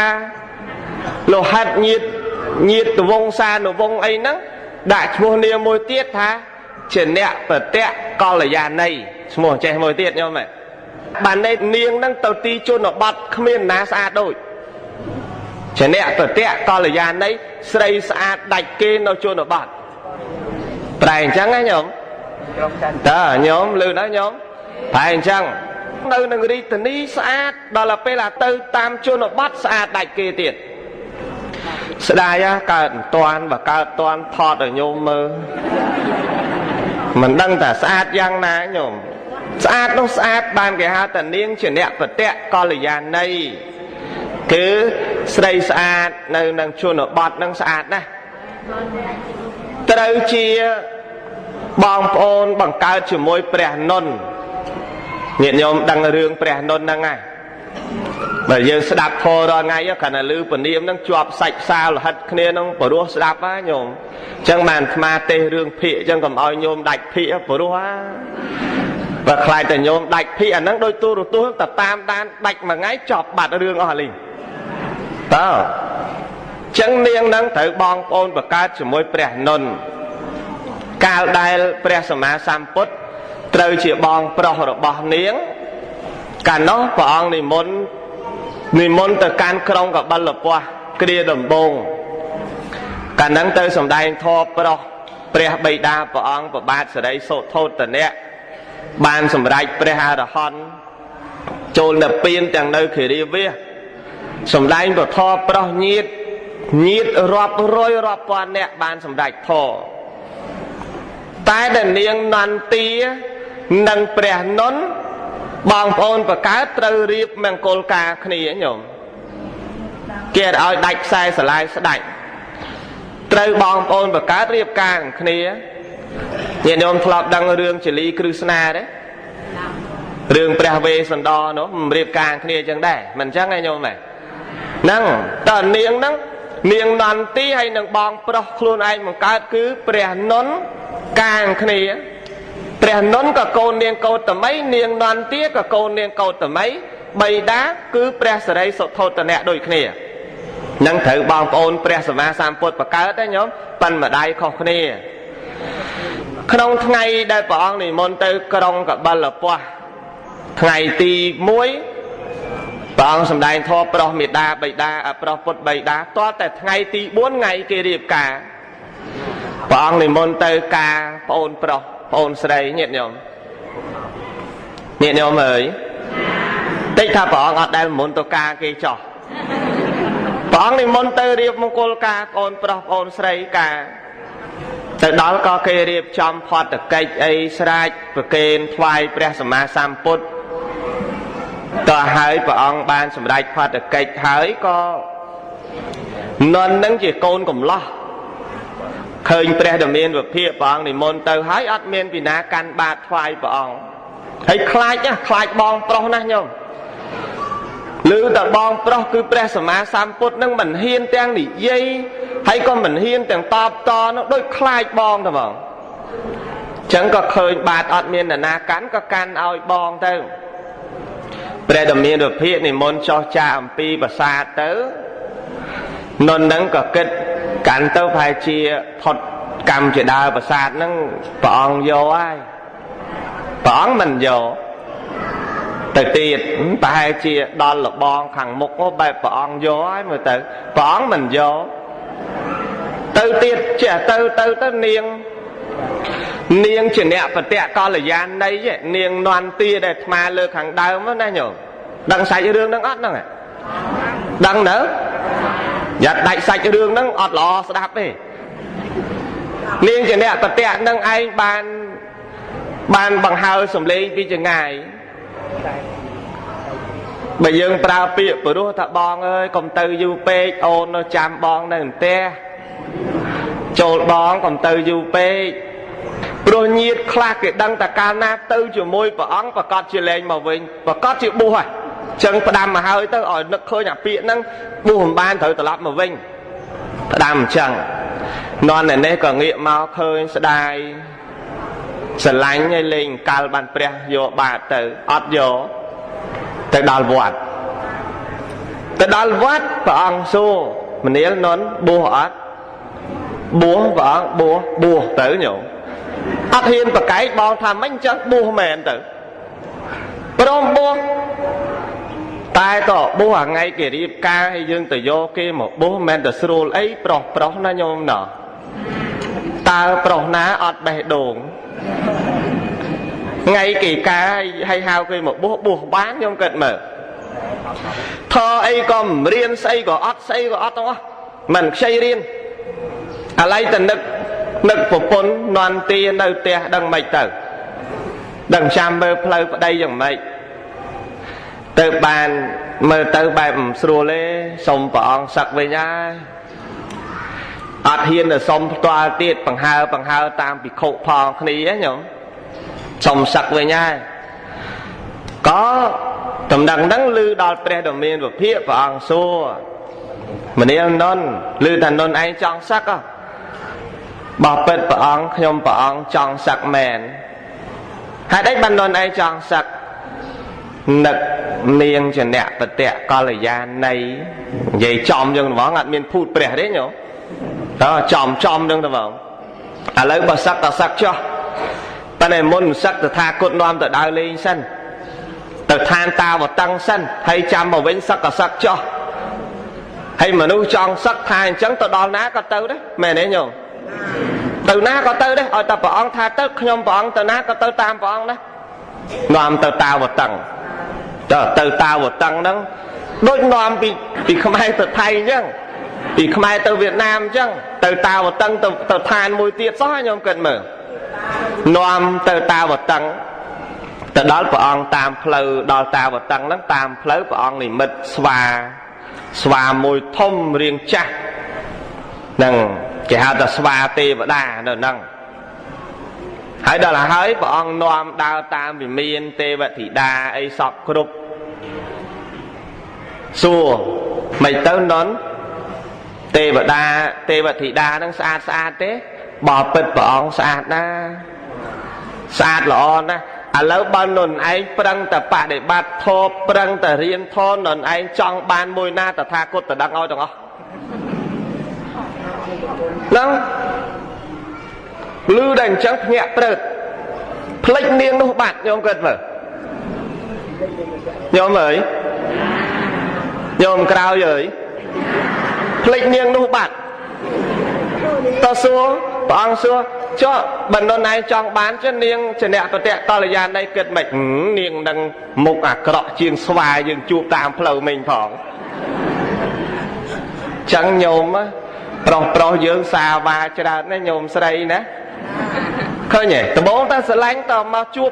លោហិតញាតវង្សានុវង្សអីហ្នឹងដាក់ឈ្មោះនាងមួយទៀតថាជាអ្នកបតៈកល្យាណីឈ្មោះចេះមួយទៀតញោមបានន័យនាងហ្នឹងទៅទីជនបទគ្មានណាស្អាតដូចជាអ្នកបតៈកល្យាណីស្រីស្អាតដាច់គេនៅជនបទប្រែអញ្ចឹងណាញោមតើញោមលឺណាញោមប្រែអញ្ចឹងនៅនឹងរាជធានីស្អាតដល់ពេលអាទៅតាមជនបទស្អាតដាច់គេទៀតស្ដាយកើតមិនតាន់បើកើតតាន់ថតឲ្យញោមមើលមិនដឹងថាស្អាតយ៉ាងណាញោមស្អាតនោះស្អាតបានគេហៅថានាងជាអ្នកបតៈកល្យាណីគឺស្រីស្អាតនៅនឹងជនបទនឹងស្អាតណាស់ត្រូវជាបងប្អូនបង្កើតជាមួយព្រះនន្ទញាតិញោមដឹងរឿងព្រះនន្ទហ្នឹងហើយបើយើងស្ដាប់ធម៌រាល់ថ្ងៃគ្រាន់តែឮពនាមហ្នឹងជាប់សាច់សាលហិតគ្នាហ្នឹងព្រោះស្ដាប់ហ่าញោមអញ្ចឹងបានអាត្មាទេសរឿងភិកអញ្ចឹងកុំឲ្យញោមដាច់ភិកព្រោះហា បើខ្លាចតែញោមដាច់ភិអាហ្នឹងដូចទូរទស្សន៍តែតាមដានដាច់មួយថ្ងៃចប់បាត់រឿងអស់លីងតើចឹងនាងនឹងត្រូវបងប្អូនបង្កើតជាមួយព្រះនុនកាលដែលព្រះសម្មាសម្ពុទ្ធត្រូវជាបងប្រុសរបស់នាងកាលនោះព្រះអង្គនិមន្តទៅកាន់ក្រុងកបិលពស្ត្រគ្រាដំបូងកាលហ្នឹងទៅសម្ដែងធម៌ប្រុសព្រះបិតាព្រះអង្គប្របាទសិរីសុធោទនៈបានសម្រេចព្រះអរហន្តចូលនិព្វានទាំងនៅគិរីវាសសម្ដែងពធប្រុសញាតរាប់រយរាប់ពាន់អ្នកបានសម្រេចធម៌តែដែលនាងនន្ទានិងព្រះនុនបងប្អូនបកើតត្រូវរៀបមង្គលការគ្នាញោមគេឲ្យដាច់ខ្សែស្រឡាយស្ដាច់ត្រូវបងប្អូនបកើតរៀបការគ្នាញាតិញោមធ្លាប់ដឹងរឿងចលីគ្រឹស្នាទេរឿងព្រះវេស្សន្តរនោះមិនរៀបការគ្នាអញ្ចឹងដែរមិនអញ្ចឹងឯងញោមហ្នឹងតើនាងហ្នឹងនាងនន្ទីហើយនឹងបងប្រុសខ្លួនឯងបង្កើតគឺព្រះនុនកាងគ្នាព្រះនុនក៏កូននាងកោតមីនាងនន្ទាក៏កូននាងកោតមីបិតាគឺព្រះសិរីសុធោទនៈដូចគ្នានឹងត្រូវបងប្អូនព្រះសម្មាសម្ពុទ្ធបង្កើតទេញោមប៉ិនម្ដាយខុសគ្នាក្នុងថ្ងៃដែលព្រះអង្គនិមន្តទៅក្រុងកបិលពស្ត្រថ្ងៃទី1ព្រះអង្គសម្ដែងធម៌ប្រុសមេដាបិតាប្រុសពុទ្ធបិតាតតែថ្ងៃទី4ថ្ងៃគេរៀបការព្រះអង្គនិមន្តទៅការប្អូនប្រុសប្អូនស្រីញាតិញោមញាតិញោមអើយតិចថាព្រះអង្គអត់ដែលនិមន្តទៅការគេចោះព្រះអង្គនិមន្តទៅរៀបមង្គលការប្អូនប្រុសប្អូនស្រីការទៅដល់ក៏គេរៀបចំផតកិច្ចអីស្រេចប្រគេនថ្វាយព្រះសម្មាសម្ពុទ្ធតើហើយព្រះអង្គបានសម្រេចផតកិច្ចហើយក៏នន់នឹងជាកូនកំឡោះឃើញព្រះដ៏មានវិភាកព្រះអង្គនិមន្តទៅហើយអត់មានពីណាកាន់បាតថ្វាយព្រះអង្គហើយខ្លាចណាស់ខ្លាចបងប្រុសណាស់ញោមឮតែបងប្រុសគឺព្រះសម្មាសម្ពុទ្ធនឹងមិនហ៊ានទាំងនិយាយហើយក៏មិនហ៊ានទាំងតបតនោះដូចខ្លាចបងតែហ្មងចឹងក៏ឃើញបាតអត់មាននរណាកាន់ក៏កាន់ឲ្យបងទៅព្រះដ៏មានវិភាកនិមន្តចុះចាអំពីប្រាសាទទៅនន់នឹងក៏គិតកាន់ទៅប្រហែលជាផុតកម្មជាដើរប្រាសាទហ្នឹងព្រះអង្គយកហើយព្រះអង្គមិនយកទៅទៀតប្រហែលជាដល់លបងខាងមុខបែបព្រះអង្គយកហើយមើលទៅព្រះអង្គមិនយកទៅទៀតចេះទៅទៅទៅនាងជាអ្នកបតៈកល្យាណីនាងនន្ទាដែលអាត្មាលើខាងដើមណាញោមដឹងសាច់រឿងហ្នឹងអត់ហ្នឹងដឹងនៅយ៉ាត់ដាច់សាច់រឿងហ្នឹងអត់ល្អស្ដាប់ទេនាងជាអ្នកបតៈនឹងឯងបានបង្ហើសំឡេងពីចងាយបើយើងប្រើពាក្យព្រោះថាបងអើយកុំទៅយូរពេកអូននៅចាំបងនៅផ្ទះចូលបងកុំទៅយូរពេកព្រោះញាតខ្លះគេដឹងតែកាលណាទៅជាមួយព្រះអង្គប្រកាសជាលែងមកវិញប្រកាសជាបួសហើយចឹងផ្ដាំមកហើយទៅឲ្យនឹកឃើញអាពាក្យហ្នឹងបួសមិនបានត្រូវត្រឡប់មកវិញផ្ដាំអញ្ចឹងនន់ឯនេះក៏ងាកមកឃើញស្ដាយស្រឡាញ់ឲ្យលេងកាលបានព្រះយកបាតទៅអត់យកទៅដល់វត្តទៅដល់វត្តព្រះអង្គសួរមនាលនន់បួសអត់បួសព្រះអង្គបួសទៅញោមអត់ហ៊ានប្រកែកបងថាមិនអញ្ចឹងបួសមែនទៅព្រមបួសតែក៏បួសអាថ្ងៃគេរៀបការឲ្យយើងទៅយកគេមកបួសមិនមែនតែស្រួលអីប្រុសប្រុសណាញោមណោះតើប្រុសណាអត់បេះដូងថ្ងៃគេការឲ្យហៅគេមកបួសបួសបានញោមគិតមើលធរអីក៏មិនរៀនស្អីក៏អត់ស្អីក៏អត់ទាំងអស់មិនខ្ចីរៀនឥឡូវតែនឹកប្រពន្ធនន្ទានៅផ្ទះដឹងមិនទៅដឹងចាំមើលផ្លូវប្តីយ៉ាងម៉េចទៅបានមើលទៅបែបមិនស្រួលទេសុំព្រះអង្គសឹកវិញហើយអត់ហ៊ានទៅសុំផ្ទាល់ទៀតបង្ហើតាមភិក្ខុផងគ្នាញោមសុំសឹកវិញហើយក៏តំណឹងហ្នឹងឮដល់ព្រះដ៏មានវិភាកព្រះអង្គសួរមនាលនន់ឮថានន់ឯងចង់សឹកបើពិតព្រះអង្គខ្ញុំព្រះអង្គចង់សឹកមែន ហេតុអីបាននន់ឯងចង់សឹកនឹកនាងជាអ្នកបតៈកល្យាណីនិយាយចំចឹងហ្មងអត់មានភូតព្រះទេញោមតើចំចំចឹងទៅហ្មងឥឡូវបើសឹកក៏សឹកចុះប៉ុន្តែមុនសឹកតថាគតនាំទៅដើរលេងសិនទៅឋានតាវតឹងសិនហើយចាំមកវិញសឹកក៏សឹកចុះហើយមនុស្សចង់សឹកថាអញ្ចឹងទៅដល់ណាក៏ទៅដែរមែនទេញោមទៅណាក៏ទៅដែរឲ្យតែព្រះអង្គថាទៅខ្ញុំព្រះអង្គទៅណាក៏ទៅតាមព្រះអង្គដែរនាំទៅតាវតឹងទៅតាវតឹងហ្នឹងដូចនាំពីខ្មែរទៅថៃអញ្ចឹងពីខ្មែរទៅវៀតណាមអញ្ចឹងទៅតាវតឹងទៅឋានមួយទៀតសោះញោមគិតមើលនាំទៅតាវតឹងទៅដល់ព្រះអង្គតាមផ្លូវដល់តាវតឹងហ្នឹងតាមផ្លូវព្រះអង្គនិមិត្តស្វាស្វាមួយធំរៀងចាស់ហ្នឹងគេហៅថាស្វាទេវតានៅហ្នឹងហើយដល់ហើយព្រះអង្គនាំដើរតាមវិមានទេវធីតាអីសពគ្រប់សួរមិនទៅនន់ទេវតាទេវធីតាហ្នឹងស្អាតស្អាតទេបើពិតព្រះអង្គស្អាតណាស្អាតល្អណាស់ឥឡូវបើនន់ឯងប្រឹងតែបដិបត្តិធម៌ប្រឹងតែរៀនធម៌នន់ឯងចង់បានមួយណាតថាគតទៅដឹងឲ្យទាំងអស់ហ្នឹងឮតែអញ្ចឹងភ្ញាក់ព្រឹតភ្លេចនាងនោះបាត់ញោមគិតមើលញោមអើយញោមក្រោយអើយភ្លេចនាងនោះបាត់តើសួរព្រះអង្គសួរចុះបើនន់ឯងចង់បានចុះនាងជាអ្នកបតៈកល្យាណីគិតមិននាងនឹងមុខអាក្រក់ជាងស្វាយើងជួបតាមផ្លូវមិញផងចឹងញោមប្រុសប្រុសយើងសាវ៉ាច្រើនណាញោមស្រីណាឃើញទេដំបូងតែស្រឡាញ់តមកជួប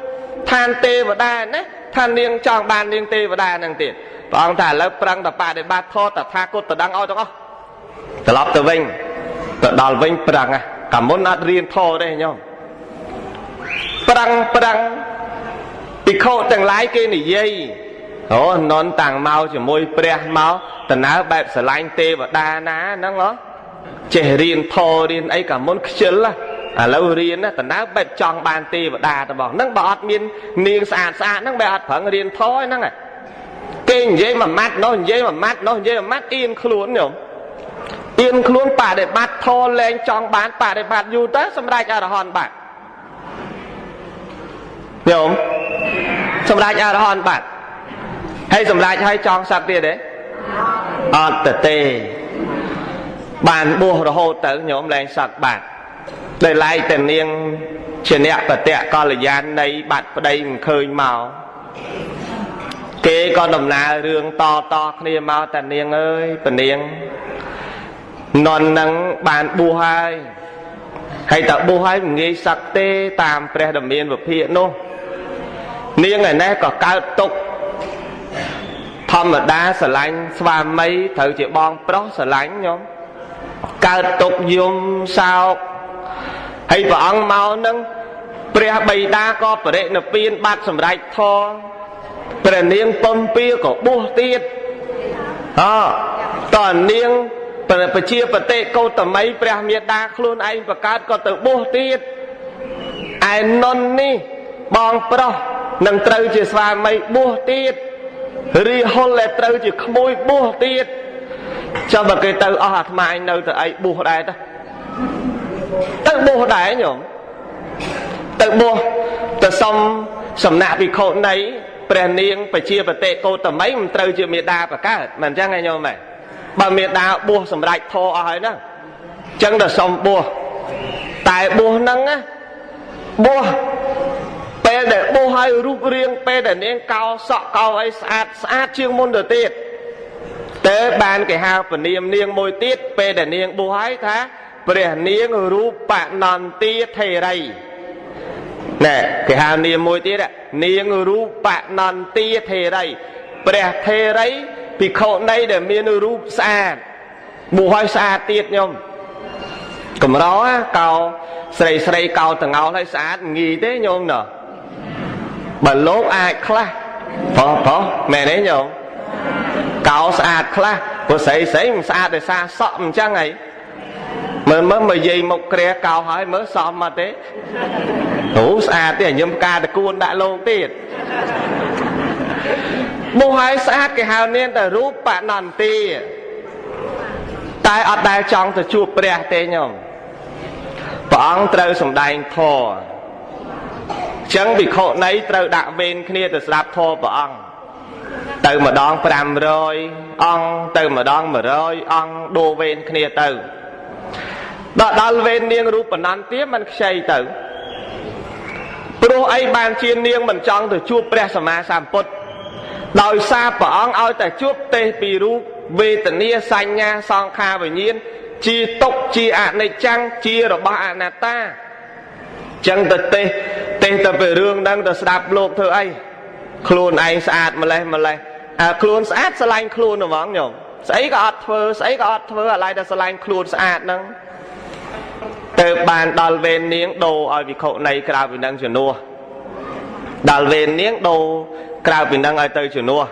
ឋានទេវតាណាថានាងចង់បាននាងទេវតាហ្នឹងទៀតព្រះអង្គថាឥឡូវប្រឹងតែបដិបត្តិធម៌តថាគតទៅដឹងឲ្យទាំងអស់ត្រឡប់ទៅវិញទៅដល់វិញប្រឹងកាលមុនអត់រៀនធម៌ទេញោមប្រឹងប្រឹងភិក្ខុទាំងឡាយគេនិយាយអូនន់តាំងមកជាមួយព្រះមកតើបែបស្រឡាញ់ទេវតាណាហ្នឹងហ៎ចេះរៀនធម៌រៀនអីកាលមុនខ្ជិលឥឡូវរៀនណាតើបែបចង់បានទេវតាទៅបងហ្នឹងបើអត់មាននាងស្អាតស្អាតហ្នឹងបែបអត់ប្រឹងរៀនធម៌ហ្នឹងគេនិយាយមួយម៉ាត់នោះនិយាយមួយម៉ាត់នោះនិយាយមួយម៉ាត់អៀនខ្លួនញោមអៀនខ្លួនបដិបត្តិធម៌លែងចង់បានបដិបត្តិយូរទៅសម្រេចអរហន្តបាត់ញោមសម្រេចអរហន្តបាត់ហើយសម្រេចហើយចង់សឹកទៀតទេអត់ទៅទេបានបួសរហូតទៅញោមលែងសឹកបាត់ដែលឡែកតែនាងជាអ្នកបតៈកល្យាណីបាត់ប្តីមិនឃើញមកគេក៏ដំណើររឿងតតគ្នាមកតែនាងអើយពនាងនន់នឹងបានបួសហើយហើយតើបួសហើយមិនងាយសឹកទេតាមព្រះដ៏មានវិភាកនោះនាងឯនេះក៏កើតទុក្ខធម្មតាស្រឡាញ់ស្វាមីត្រូវជាបងប្រុសស្រឡាញ់ញោមកើតទុក្ខយំសោកហើយព្រះអង្គមកនឹងព្រះបិតាក៏បរិនិព្វានបាត់សម្រេចធម៌ព្រះនាងពំពាក៏បួសទៀតអតើនាងប្រជាបតិកោតមីព្រះមេដាខ្លួនឯងបង្កើតក៏ទៅបួសទៀតឯនន់នេះបងប្រុសនឹងត្រូវជាស្វាមីបួសទៀតរាហុលដែលត្រូវជាក្មួយបួសទៀតចាំបើគេទៅអស់អាត្មាឯងនៅទៅអីបួសដែរទៅទៅបួសដែរញោមទៅបួសទៅសុំសំណាក់ភិក្ខុនីព្រះនាងប្រជាបតិកោតមីមិនត្រូវជាមេដាបង្កើតមិនអញ្ចឹងឯងញោមហ៎បើមេដាបួសសម្រេចធម៌អស់ហើយហ្នឹងអញ្ចឹងទៅសុំបួសតែបួសហ្នឹងណាបួសពេលដែលបួសហើយរូបរាងពេលដែលនាងកោសក់កោអីស្អាតស្អាតជាងមុនទៅទៀតតែបានគេហៅពនាមនាងមួយទៀតពេលដែលនាងបួសហើយថាព្រះនាងរូបនន្ទាថេរីណែគេហៅនាមមួយទៀតនាងរូបនន្ទាថេរីព្រះថេរីភិក្ខុនីដែលមានរូបស្អាតបួសហើយស្អាតទៀតញោមកម្រកោស្រីស្រីកោតងោលហើយស្អាតងាយទេញោមណោះបើលោកអាចខ្លះប្រុសប្រុសមែនទេញោមកោស្អាតខ្លះព្រោះស្រីស្រីមិនស្អាតដោយសារសក់អញ្ចឹងហី មើលមើលមកយាយមកក្រាកោហើយមើលសមមកទេអូស្អាតទេញឹមផ្កាតកួនដាក់លោកទៀតបោះហើយស្អាតគេហៅនាងតែរូបនន្ទាតែអត់ដែលចង់ទៅជួបព្រះទេញោមព្រះអង្គត្រូវសម្ដែងធម៌ចឹងភិក្ខុនីត្រូវដាក់វេនគ្នាទៅស្ដាប់ធម៌ព្រះអង្គទៅម្ដង500អង្គទៅម្ដង100អង្គដូរវេនគ្នាទៅដល់វេននាងរូបនន្ទាមិនខ្ចីទៅព្រោះអីបានជានាងមិនចង់ទៅជួបព្រះសម្មាសម្ពុទ្ធដោយសារព្រះអង្គឲ្យតែជួបទេសពីរូបវេទនាសញ្ញាសង្ខារវិញ្ញាណជាទុក្ខជាអនិច្ចំជារបស់អនត្តាចឹងទៅទេសទៅពីរឿងហ្នឹងទៅស្ដាប់លោកធ្វើអីខ្លួនឯងស្អាតម្លេះម្លេះអាខ្លួនស្អាតស្រឡាញ់ខ្លួនហ្មងញោមស្អីក៏អត់ធ្វើស្អីក៏អត់ធ្វើអាឡ័យតែស្រឡាញ់ខ្លួនស្អាតហ្នឹងទៅបានដល់វេននាងដូរឲ្យវិខុនៃក្រៅពីនឹងជំនួសដល់វេននាងដូរក្រៅពីនឹងឲ្យទៅជំនួស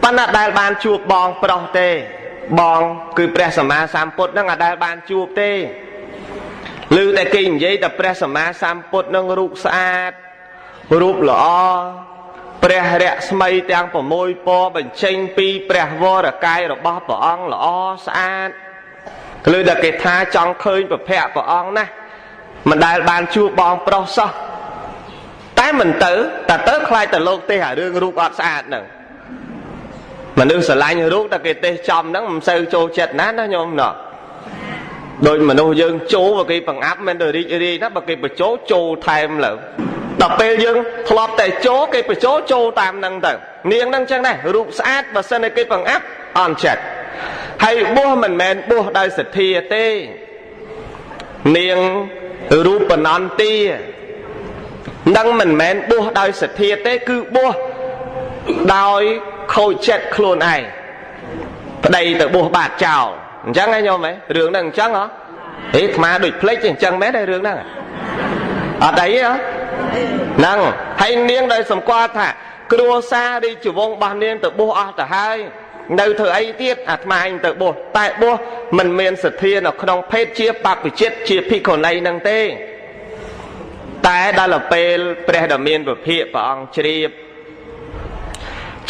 ប៉ុន្តែដែលបានជួបបងប្រុសទេបងគឺព្រះសម្មាសម្ពុទ្ធហ្នឹងអត់ដែលបានជួបទេឮតែគេនិយាយតែព្រះសម្មាសម្ពុទ្ធនឹងរូបស្អាតរូបល្អព្រះរស្មីទាំង6ពណ៌បញ្ចេញពីព្រះវរកាយរបស់ព្រះអង្គល្អស្អាតឮតែគេថាចង់ឃើញប្រភពព្រះអង្គណាមិនដែលបានជួបបងប្រុសសោះតែមិនទៅតែទៅខ្លាចតែលោកទេអារឿងរូបអត់ស្អាតហ្នឹងមនុស្សស្រឡាញ់រូបតែគេទេសចំហ្នឹងមិនសូវចូលចិត្តណាណាញោមណោះដោយមនុស្សយើងចូលបើគេបង្អាប់មិនទៅរីករាយណាបើគេបញ្ចូលចូលថែមលើដល់ពេលយើងធ្លាប់តែចូលគេបញ្ចូលចូលតាមហ្នឹងទៅនាងហ្នឹងចឹងដែររូបស្អាតបើសិនតែគេបង្អាប់អន់ចិត្តហើយបួសមិនមែនបួសដោយសទ្ធាទេនាងរូបនន្ទានឹងមិនមែនបួសដោយសទ្ធាទេគឺបួសដោយខូចចិត្តខ្លួនឯងប្តីទៅបួសបាតចោលអញ្ចឹងហ៎ញោមហ៎រឿងហ្នឹងអញ្ចឹងហ៎ហេអាត្មាដូចភ្លេចអញ្ចឹងមែនទេរឿងហ្នឹងអត់អីទេហ្នឹងហើយនាងដោយសម្គាល់ថាគ្រួសាររាជវង្សរបស់នាងទៅបួសអស់ទៅហើយនៅធ្វើអីទៀតអាត្មាអញទៅបួសតែបួសមិនមានសទ្ធានៅក្នុងភេទជាបព្វជិតជាភិក្ខុនីហ្នឹងទេតែដល់ពេលព្រះដ៏មានវិភាកព្រះអង្គជ្រាប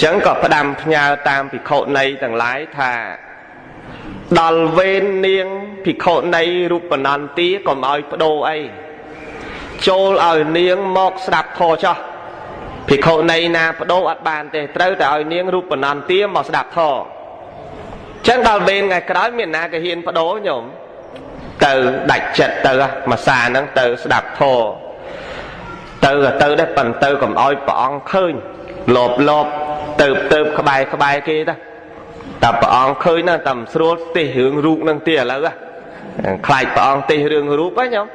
ចឹងក៏ផ្ដាំផ្ញើតាមភិក្ខុនីទាំងឡាយថាដល់វេននាងភិក្ខុនីរូបនន្ទាកុំឲ្យបដូរអីចូលឲ្យនាងមកស្ដាប់ធម៌ចោះភិក្ខុនីណាបដូរអត់បានទេត្រូវតែឲ្យនាងរូបនន្ទាមកស្ដាប់ធម៌ចឹងដល់វេនថ្ងៃក្រោយមានណាគេហ៊ានបដូរញោមទៅដាច់ចិត្តទៅមួយសាហ្នឹងទៅស្ដាប់ធម៌ទៅក៏ទៅដែរប៉ុន្តែកុំឲ្យព្រះអង្គឃើញលបលបទៅទៅក្បែរក្បែរគេទៅតែព្រះអង្គឃើញណាតែមិនស្រួលទេសរឿងរូបនឹងទៀតឥឡូវខ្លាចព្រះអង្គទេសរឿងរូបហ៎ញោម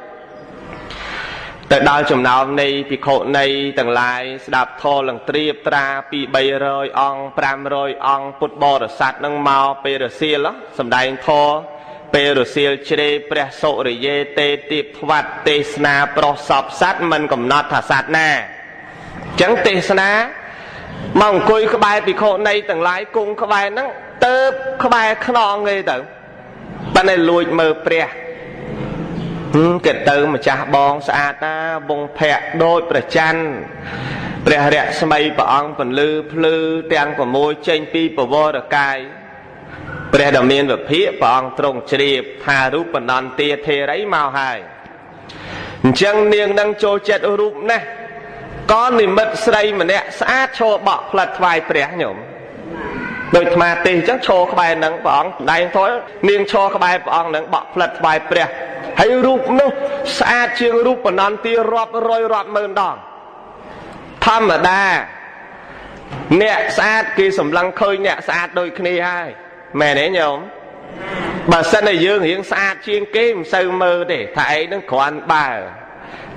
ទៅដល់ចំណោមនៃភិក្ខុនីទាំងឡាយស្ដាប់ធម៌ឡើងត្រៀបត្រាពី300អង្គ500អង្គពុទ្ធបរិស័ទនឹងមកពេលរសៀលសម្ដែងធម៌ពេលរសៀលជ្រេព្រះសុរិយេទេទៀបថ្វាត់ទេសនាប្រោះសពសត្វមិនកំណត់ថាសត្វណាអញ្ចឹងទេសនាមកអង្គុយក្បែរភិក្ខុនីទាំងឡាយគង់ក្បែរហ្នឹងទៅក្បែរខ្នងគេទៅប៉ុន្តែលួចមើលព្រះគេទៅម្ចាស់បងស្អាតណាវងភ័ក្រដូចព្រះច័ន្ទព្រះរស្មីព្រះអង្គពន្លឺភ្លឺទាំង6ចេញពីពវរកាយព្រះដ៏មានវិភាកព្រះអង្គទ្រង់ជ្រាបថារូបនន្ទាធេរីមកហើយអញ្ចឹងនាងនឹងចូលចិត្តរូបណាស់ក៏និមិត្តស្រីម្នាក់ស្អាតឈរបក់ផ្លិតថ្វាយព្រះញោមដោយអាត្មាទេសអញ្ចឹងឈរក្បែរហ្នឹងព្រះអង្គដែងថយនាងឈរក្បែរព្រះអង្គហ្នឹងបក់ផ្លិតថ្វាយព្រះហើយរូបនោះស្អាតជាងរូបនន្ទារាប់រយរាប់ម៉ឺនដងធម្មតាអ្នកស្អាតគេសម្លឹងឃើញអ្នកស្អាតដូចគ្នាហើយមែនទេញោមបើសិនតែយើងរៀងស្អាតជាងគេមិនសូវមើលទេថាឯងនឹងគ្រាន់បើ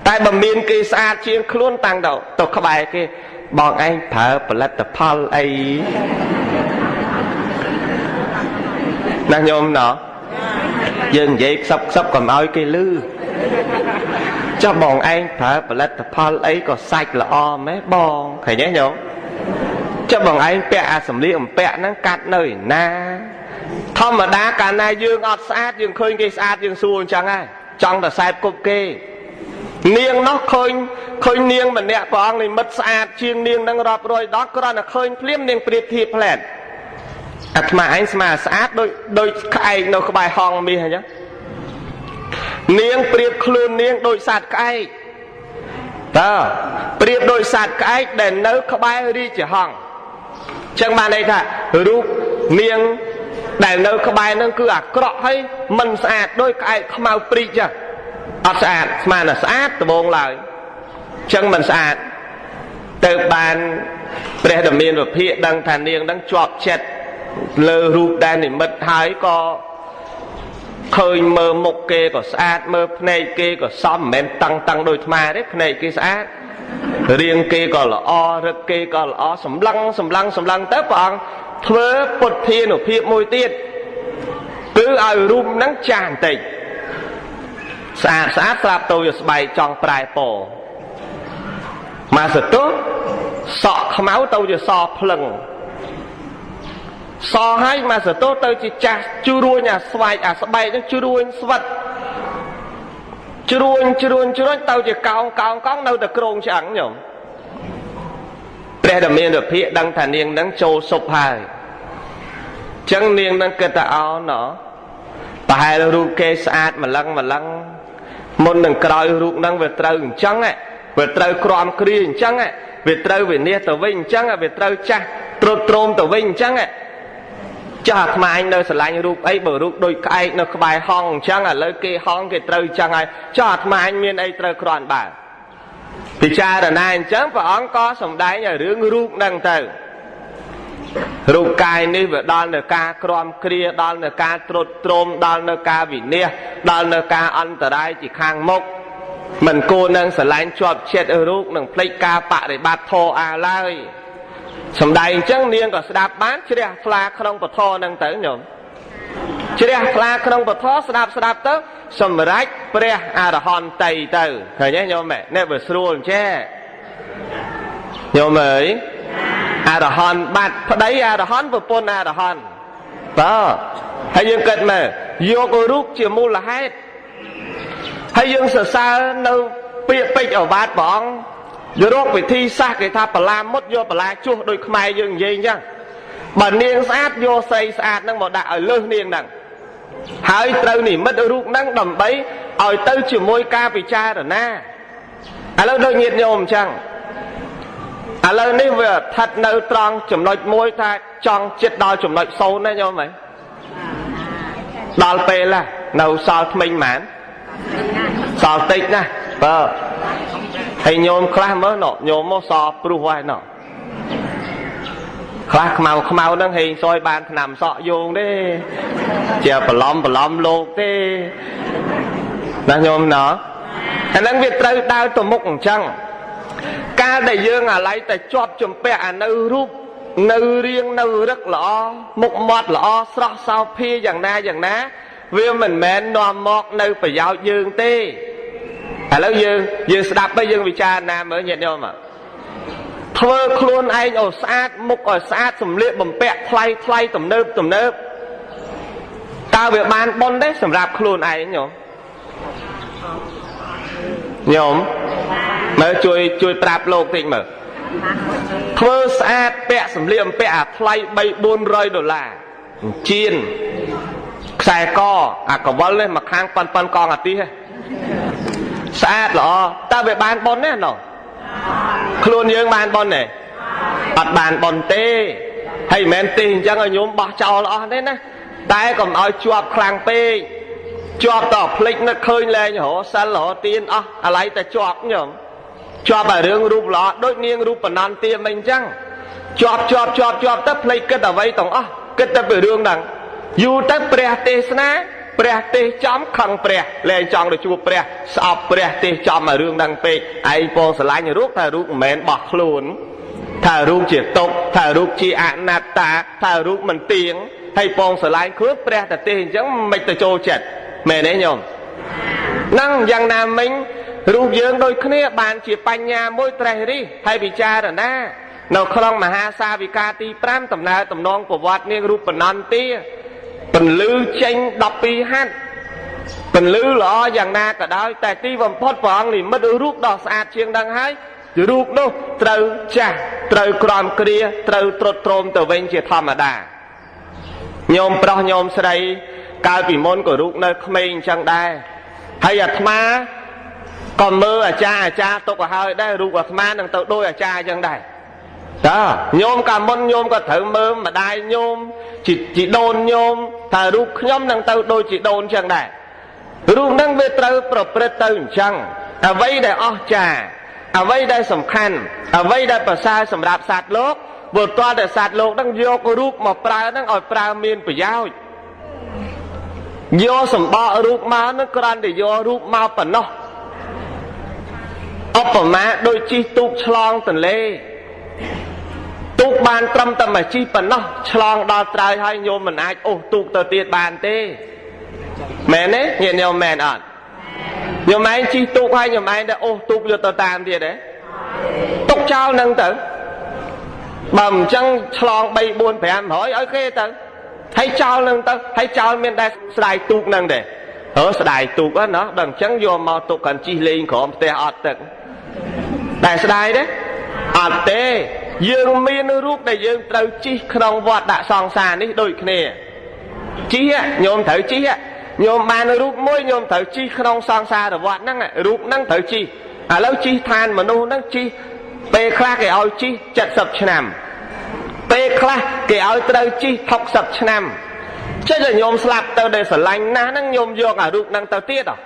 តែបើមានគេស្អាតជាងខ្លួនតាំងទៅក្បែរគេបងឯងប្រើផលិតផលអីណាញោមណោះយើងនិយាយខ្សឹបខ្សឹបកុំឲ្យគេលឺចុះបងឯងប្រើផលិតផលអីក៏សាច់ល្អម៉េះបងឃើញទេញោមចុះបងឯងពាក់អាសម្លៀកបំពាក់ហ្នឹងកាត់នៅឯណា ធម្មតាកាលណាយើងអត់ស្អាតយើងឃើញគេស្អាតយើងសួរអញ្ចឹងហើយចង់តែសែបគប់គេនាងនោះឃើញនាងម្នាក់ព្រះអង្គនិមិត្តស្អាតជាងនាងនឹងរាប់រយដងគ្រាន់តែឃើញភ្លាមនាងប្រៀបធៀបផ្លែតអាត្មាឯងស្មាស្អាតដូចក្អែកនៅក្បែរហងមាសអញ្ចឹងនាងប្រៀបខ្លួននាងដូចសត្វក្អែកតើប្រៀបដូចសត្វក្អែកដែលនៅក្បែររាជហង្សអញ្ចឹងបានន័យថារូបនាងដែលនៅក្បែរនឹងគឺអាក្រក់ហើយមិនស្អាតដូចក្អែកខ្មៅព្រីកចឹងអត់ស្អាតស្មានតែស្អាតដំបូងឡើយអញ្ចឹងមិនស្អាតទៅបានព្រះដ៏មានវិភាកដឹងថានាងនឹងជាប់ចិត្តលើរូបដែលនិមិត្តហើយក៏ឃើញមើលមុខគេក៏ស្អាតមើលភ្នែកគេក៏សមមិនមែនតឹងដូចថ្មទេភ្នែកគេស្អាតរាងគេក៏ល្អរឹកគេក៏ល្អសម្លឹងទៅព្រះអង្គធ្វើពុទ្ធានុភាពមួយទៀតគឺឲ្យរូបហ្នឹងចាស់បន្តិចស្អាតស្រាប់ទៅវាស្បែកចង់ប្រែពណ៌មកសតុសក់ខ្មៅទៅជាសភ្លឹងសហើយមកសតុទៅជាចាស់ជ្រួញអាស្បែកហ្នឹងជ្រួញស្វិតជ្រួញទៅជាកោងនៅតែក្រងឆ្អឹងញោមព្រះដ៏មានវិភាកដឹងថានាងនឹងចូលសុបហើយអញ្ចឹងនាងនឹងគិតថាអោណោប្រហែលរូបគេស្អាតម្លឹងមុននឹងក្រោយរូបនឹងវាត្រូវអញ្ចឹងវាត្រូវក្រំគ្រាអញ្ចឹងវាត្រូវវិនាសទៅវិញអញ្ចឹងវាត្រូវចាស់ទ្រុឌទ្រោមទៅវិញអញ្ចឹងចាស់អាត្មាអញនៅស្រឡាញ់រូបអីបើរូបដូចក្អែកនៅក្បែរហងអញ្ចឹងឥឡូវគេហងគេត្រូវអញ្ចឹងហើយចាស់អាត្មាអញមានអីត្រូវគ្រាន់បើពិចារណាអញ្ចឹងព្រះអង្គក៏សម្ដែងឲ្យរឿងរូបហ្នឹងទៅរូបកាយនេះវាដល់នៅការក្រំគ្រាដល់នៅការទ្រុឌទ្រោមដល់នៅការវិនាសដល់នៅការអន្តរាយជាខាងមុខមិនគួរនឹងស្រឡាញ់ជាប់ចិត្តរូបនឹងភ្លេចការបរិបត្តិធម៌អាឡើយសម្ដែងអញ្ចឹងនាងក៏ស្ដាប់បានជ្រះថ្លាក្នុងពធហ្នឹងទៅញោមជ្រះថ្លាក្នុងពធស្ដាប់ទៅសម្រេចព្រះអរហន្តតីទៅឃើញទេញោមនេះវាស្រួលអញ្ចេះញោមអើយអរហន្តបាត់ប្តីអរហន្តប្រពន្ធអរហន្តបាទហើយយើងគិតមើលយករូបជាមូលហេតុហើយយើងសរសើរនៅពាក្យពេចន៍ឱវាទព្រះអង្គយករកវិធីសាស្ត្រគេថាបលាមុតយកបលាជួសដូចខ្មែរយើងនិយាយអញ្ចឹងបើនាងស្អាតយកស្រីស្អាតហ្នឹងមកដាក់ឲ្យលើសនាងហ្នឹងហើយត្រូវនិមិត្តរូបហ្នឹងដើម្បីឲ្យទៅជាមួយការពិចារណាឥឡូវដូចញាតិញោមអញ្ចឹងឥឡូវនេះវាស្ថិតនៅត្រង់ចំណុចមួយថាចង់ចិត្តដល់ចំណុចសូន្យណាញោមហ៎ដល់ពេលណានៅសល់ថ្មិញហ្មងសល់តិចណាបើហើយញោមខ្លះមើលណញោមមកសព្រុសហើយណខ្លះខ្មៅហ្នឹងហេងសយបានថ្នាំសក់យោងទេជាបន្លំលោកទេណាញោមណអាហ្នឹងវាត្រូវដើរទៅមុខអញ្ចឹងកាលដែលយើងអាឡ័យតែជាប់ជំពាក់អានៅរូបនៅរៀងនៅរឹកល្អមុខមាត់ល្អស្រស់សោភាយ៉ាងណាវាមិនមែននាំមកនៅប្រយោជន៍យើងទេឥឡូវយើងស្ដាប់ទៅយើងពិចារណាមើលញាតិញោមធ្វើខ្លួនឯងឲ្យស្អាតមុខឲ្យស្អាតសម្លៀកបំពាក់ថ្លៃទំនើបតើវាបានបុណ្យទេសម្រាប់ខ្លួនឯងញោមមើលជួយប្រាប់លោកតិចមើលធ្វើស្អាតពាក់សម្លៀកបំពាក់អាថ្លៃ3-400ដុល្លារជៀនខ្សែកអាកវលនេះមកខាងប៉ុនកងអាទិស្អាតល្អតើវាបានបុណ្យទេណោះខ្លួនយើងបានបុណ្យទេអត់បានបុណ្យទេហើយមិនមែនទេអញ្ចឹងឲ្យញោមបោះចោលអស់ទេណាតែកុំឲ្យជាប់ខ្លាំងពេកជាប់តភ្លេចនឹកឃើញលែងរកសិលរកទៀនអស់អាឡ័យតែជាប់ញោមជាប់អារឿងរូបល្អដូចនាងរូបបណ្ណទាមិនអញ្ចឹងជាប់ទៅភ្លេចគិតអ្វីទាំងអស់គិតតែពីរឿងហ្នឹងយូរទៅព្រះទេសនាព្រះទេសចំខឹងព្រះលែងចង់ទៅជួបព្រះស្អប់ព្រះទេសចំអារឿងហ្នឹងពេកឯងពងស្រឡាញ់រូបថារូបមិនមែនបោះខ្លួនថារូបជាទុក្ខថារូបជាអនត្តាថារូបមិនទៀងហើយពងស្រឡាញ់ខ្លួនព្រះតទេសអញ្ចឹងមិនទៅចូលចិត្តមែនទេញោមហ្នឹងយ៉ាងណាមិញរូបយើងដូចគ្នាបានជាបញ្ញាមួយត្រេះរិះហើយពិចារណានៅក្នុងមហាសាវិកាទី5ដំណើរតំណងប្រវត្តិនាងរូបបណ្ណទា ពន្លឺចេញ12ហັດពន្លឺល្អយ៉ាងណាក៏ដោយតែទីបំផុតព្រះអង្គនិមិត្តរូបដ៏ស្អាតជាងនឹងហើយរូបនោះត្រូវចាស់ត្រូវក្រំគ្រាត្រូវត្រុតត្រោមទៅវិញជាធម្មតាញោមប្រុសញោមស្រីកាលពីមុនក៏រូបនៅក្មេងអញ្ចឹងដែរហើយអាត្មាក៏មើលអាចារ្យអាចារ្យទុកឲ្យហើយដែររូបអាត្មានឹងទៅដូចអាចារ្យអញ្ចឹងដែរតើញោមកាលមុនញោមក៏ត្រូវមើលម្ដាយញោមជីដូនញោមថារូបខ្ញុំនឹងទៅដូចជីដូនអញ្ចឹងដែររូបនឹងវាត្រូវប្រព្រឹត្តទៅអញ្ចឹងអ្វីដែលអស្ចារ្យអ្វីដែលសំខាន់អ្វីដែលប្រសើរសម្រាប់សត្វលោកព្រោះតើតែសត្វលោកនឹងយករូបមកប្រើនឹងឲ្យប្រើមានប្រយោជន៍យកសម្បករូបមកនឹងគ្រាន់តែយករូបមកប៉ុណ្ណោះឧបមាដូចជិះទូកឆ្លងទន្លេទូកបានត្រឹមតែមួយជិះប៉ុណ្ណោះឆ្លងដល់ត្រើយហើយញោមមិនអាចអូសទូកទៅទៀតបានទេមែនទេញាតិញោមមែនអត់ញោមឯងជិះទូកហើយញោមឯងទៅអូសទូកយកទៅតាមទៀតទេទុកចោលនឹងទៅបើមិនចឹងឆ្លង3 4 500ឲ្យគេទៅហើយចោលនឹងទៅហើយចោលមានតែស្ដាយទូកនឹងទេហឺស្ដាយទូកហ្នឹងណាដល់អញ្ចឹងយកមកទុកកាន់ជិះលេងក្រោមផ្ទះអត់ទឹកតែស្ដាយទេអត់ទេយើងមានរូបដែលយើងត្រូវជិះក្នុងវត្តដាក់សង្សារនេះដូចគ្នាជិះញោមត្រូវជិះញោមបានរូបមួយញោមត្រូវជិះក្នុងសង្សារវត្តហ្នឹងរូបហ្នឹងត្រូវជិះឥឡូវជិះឋានមនុស្សហ្នឹងជិះពេលខ្លះគេឲ្យជិះ70ឆ្នាំពេលខ្លះគេឲ្យត្រូវជិះ60ឆ្នាំចេះតែញោមស្លាប់ទៅដែលស្រឡាញ់ណាស់ហ្នឹងញោមយកអារូបហ្នឹងទៅទៀតហ៎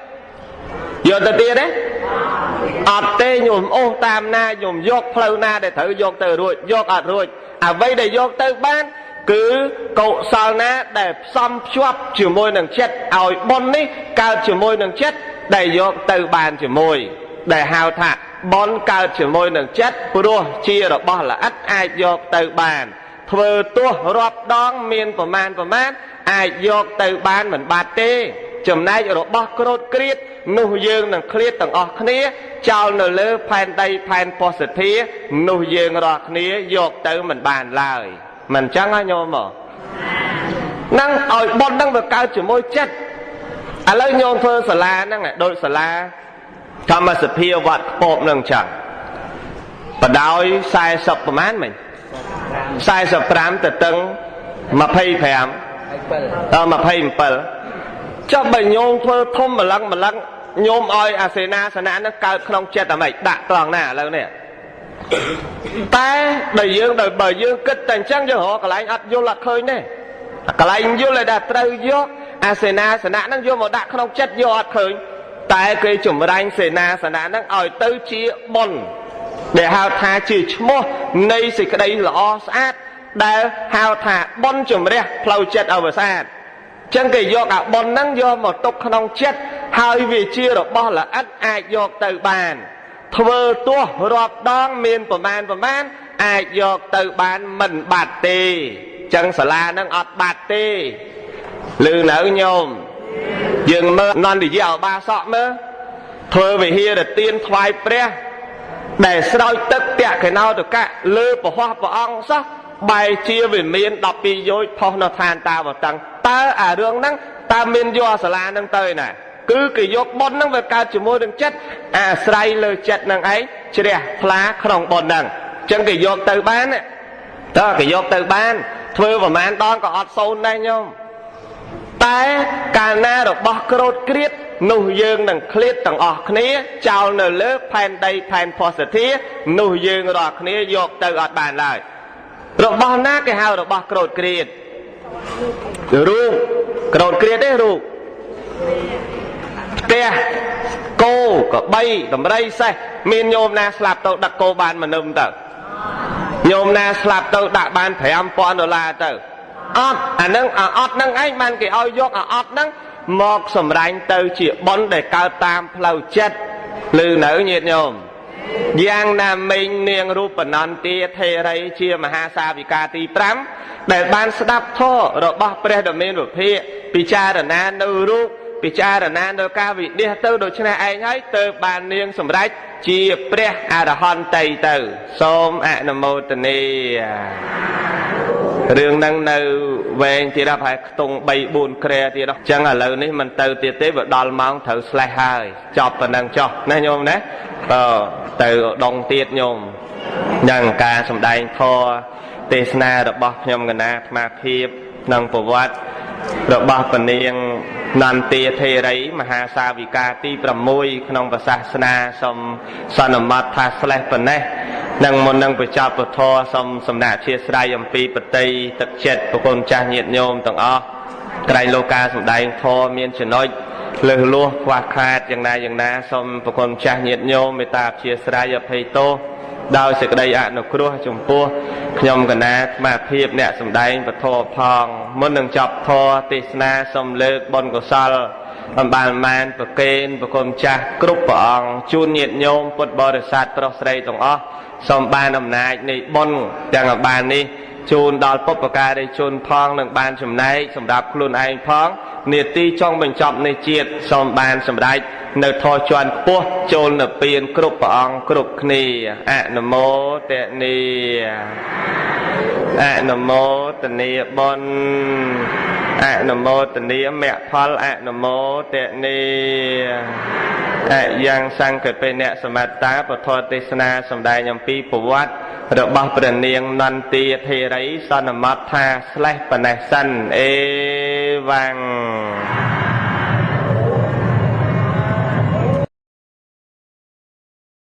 យកទៅទៀតទេអត់ទេញោមអូសតាមណាញោមយកផ្លូវណាដែលត្រូវយកទៅរួចយកអត់រួចអ្វីដែលយកទៅបានគឺកុសលណាដែលផ្សំភ្ជាប់ជាមួយនឹងចិត្តឲ្យបុណ្យនេះកើតជាមួយនឹងចិត្តដែលយកទៅបានជាមួយដែលហៅថាបុណ្យកើតជាមួយនឹងចិត្តព្រោះជារបស់ល្អិតអាចយកទៅបានធ្វើទោះរាប់ដងមានប្រមាណអាចយកទៅបានមិនបាត់ទេចំណែករបស់ក្រោតក្រៀតនោះយើងនឹងឃ្លាតទាំងអស់គ្នាចោលនៅលើផែនដីផែនពោសធានោះយើងរាល់គ្នាយកទៅមិនបានឡើយមិនចឹងហ៎ញោមមកនឹងឲ្យបុណ្យនឹងវាកើតជាមួយចិត្តឥឡូវញោមធ្វើសាលាហ្នឹងដូចសាលាធម្មសភាវត្តខ្ពបនឹងចឹងបដោយ40ប្រមាណមិញ45ទៅតឹង25ដល់27ចុះបើញោមធ្វើធំម្លឹងម្លឹងញោមឲ្យអាសេនាសនៈហ្នឹងកើតក្នុងចិត្តអាម៉េចដាក់ត្រង់ណាឥឡូវនេះតែដែលយើងដល់បើយើងគិតតែអញ្ចឹងយើងរកកន្លែងអត់យល់អត់ឃើញទេកន្លែងយល់ដែលត្រូវយកអាសេនាសនៈហ្នឹងយកមកដាក់ក្នុងចិត្តយកអត់ឃើញតែគេចម្រាញ់សេនាសនៈហ្នឹងឲ្យទៅជាបុណ្យដែលហៅថាជាឈ្មោះនៃសេចក្តីល្អស្អាតដែលហៅថាបុណ្យជំរះផ្លូវចិត្តឲ្យវាស្អាតចឹងគេយកអាបុណ្យហ្នឹងយកមកទុកក្នុងចិត្តហើយវាជារបស់ល្អិតអាចយកទៅបានធ្វើទោះរាប់ដងមានប្រមាណអាចយកទៅបានមិនបាត់ទេចឹងសាលាហ្នឹងអត់បាត់ទេឮនៅញោមយើងមើលនន្ទយៈឧបាសកមើលធ្វើវិហារទានថ្វាយព្រះដែលស្រោចទឹកតក្កណោតកៈលើពហោះព្រះអង្គសោះបែរជាវិមាន12យោជផុសនៅឋានតាវតឹងតើអារឿងហ្នឹងតើមានយកអាសាលាហ្នឹងទៅឯណាគឺគេយកបុណ្យហ្នឹងវាកើតជាមួយនឹងចិត្តអាស្រ័យលើចិត្តហ្នឹងឯងជ្រះថ្លាក្នុងបុណ្យហ្នឹងអញ្ចឹងគេយកទៅបានតើគេយកទៅបានធ្វើប្រមាណដងក៏អត់សូនដែរញោមតែកាលណារបស់ក្រោតក្រៀតនោះយើងនឹងឃ្លាតទាំងអស់គ្នាចោលនៅលើផែនដីផែនផុសធានោះយើងរាល់គ្នាយកទៅអត់បានឡើយរបស់ណាគេហៅរបស់ក្រោតក្រៀតរូបក្រោតក្រៀតទេរូបផ្ទះគោកបីដំរីសេះមានញោមណាស្លាប់ទៅដឹកគោបានមួយនឹមទៅញោមណាស្លាប់ទៅដាក់បាន5000ដុល្លារទៅអត់អានឹងអត់នឹងឯងបានគេឲ្យយកអាអត់ហ្នឹងមកសម្រាញ់ទៅជាបុណ្យដែលកើតតាមផ្លូវចិត្តឮនៅញាតិញោមយ៉ាងណាមិញនាងរូបនន្ទាថេរីជាមហាសាវិកាទី5ដែលបានស្ដាប់ធម៌របស់ព្រះដ៏មានវិភាកពិចារណានៅរូបពិចារណានៅការវិនិច្ឆ័យទៅដូច្នេះឯងហើយទៅបាននាងសម្រេចជាព្រះអរហន្តតីទៅសូមអនុមោទនា។ រឿងហ្នឹងនៅវែងទៀត ប្រហែលខ្ទង់3 4ក្រែទៀត។ អញ្ចឹងឥឡូវនេះមិនទៅទៀតទេ វាដល់ម៉ោងត្រូវស្លេះហើយ ចប់ប៉ុណ្ណឹងចុះណាញោមណា។ បើទៅឧដុងទៀតញោម នឹងការសម្ដែងធម៌ទេសនារបស់ខ្ញុំកណាអាត្មាភាព និងប្រវត្តិរបស់ពនាងនន្ទាធេរី មហាសាវិកាទី6ក្នុងព្រះសាសនា សូមសន្មត់ថាស្លេះប៉ុណ្ណេះ និងមុននឹងបញ្ចប់ពធ សូមសំណាក់អធិស្ឋានអំពីបតីទឹកចិត្តប្រគុណចាស់ញាតិញោមទាំងអស់ ក្រែងលោការសម្ដែងធម៌មានចំណុចលើសលួសខ្វះខាតយ៉ាងណាយ៉ាងណា សូមប្រគុណចាស់ញាតិញោមមេត្តាអធិស្ឋានអភ័យទោសដោយសេចក្តីអនុគ្រោះចំពោះខ្ញុំកណាអាត្មាភាពអ្នកសម្ដែងពធផង។ មុននឹងចប់ធម៌ទេសនា សូមលើកបុណ្យកុសលអំបាលមានប្រកេនប្រគុណចាស់គ្រប់ព្រះអង្គជូនញាតិញោមពុទ្ធបរិស័ទប្រុសស្រីទាំងអស់ សូមបានអំណាចនៃបុណ្យទាំងអំបាលនេះជូនដល់បុព្វការីជនផង និងបានចំណែកសម្រាប់ខ្លួនឯងផង នាទីចុងបញ្ចប់នៃជាតិ សូមបានសម្រេចនៅធម៌ជាន់ខ្ពស់ចូលនៅពៀនគ្រប់ព្រះអង្គគ្រប់គ្នា។ អនុមោទនី អនុមោទនីបុណ្យ អនុមោទនីមគ្គផល អនុមោទនី។ អយ៉ាងសង្កេបអ្នកសមត្តាពធទេសនាសម្ដែងអំពីប្រវត្តិរបស់ព្រះនាងនន្ទាធេរី សន្មតថាស្លេះប៉ុណ្ណេះសិន។ អេវ៉ាំង។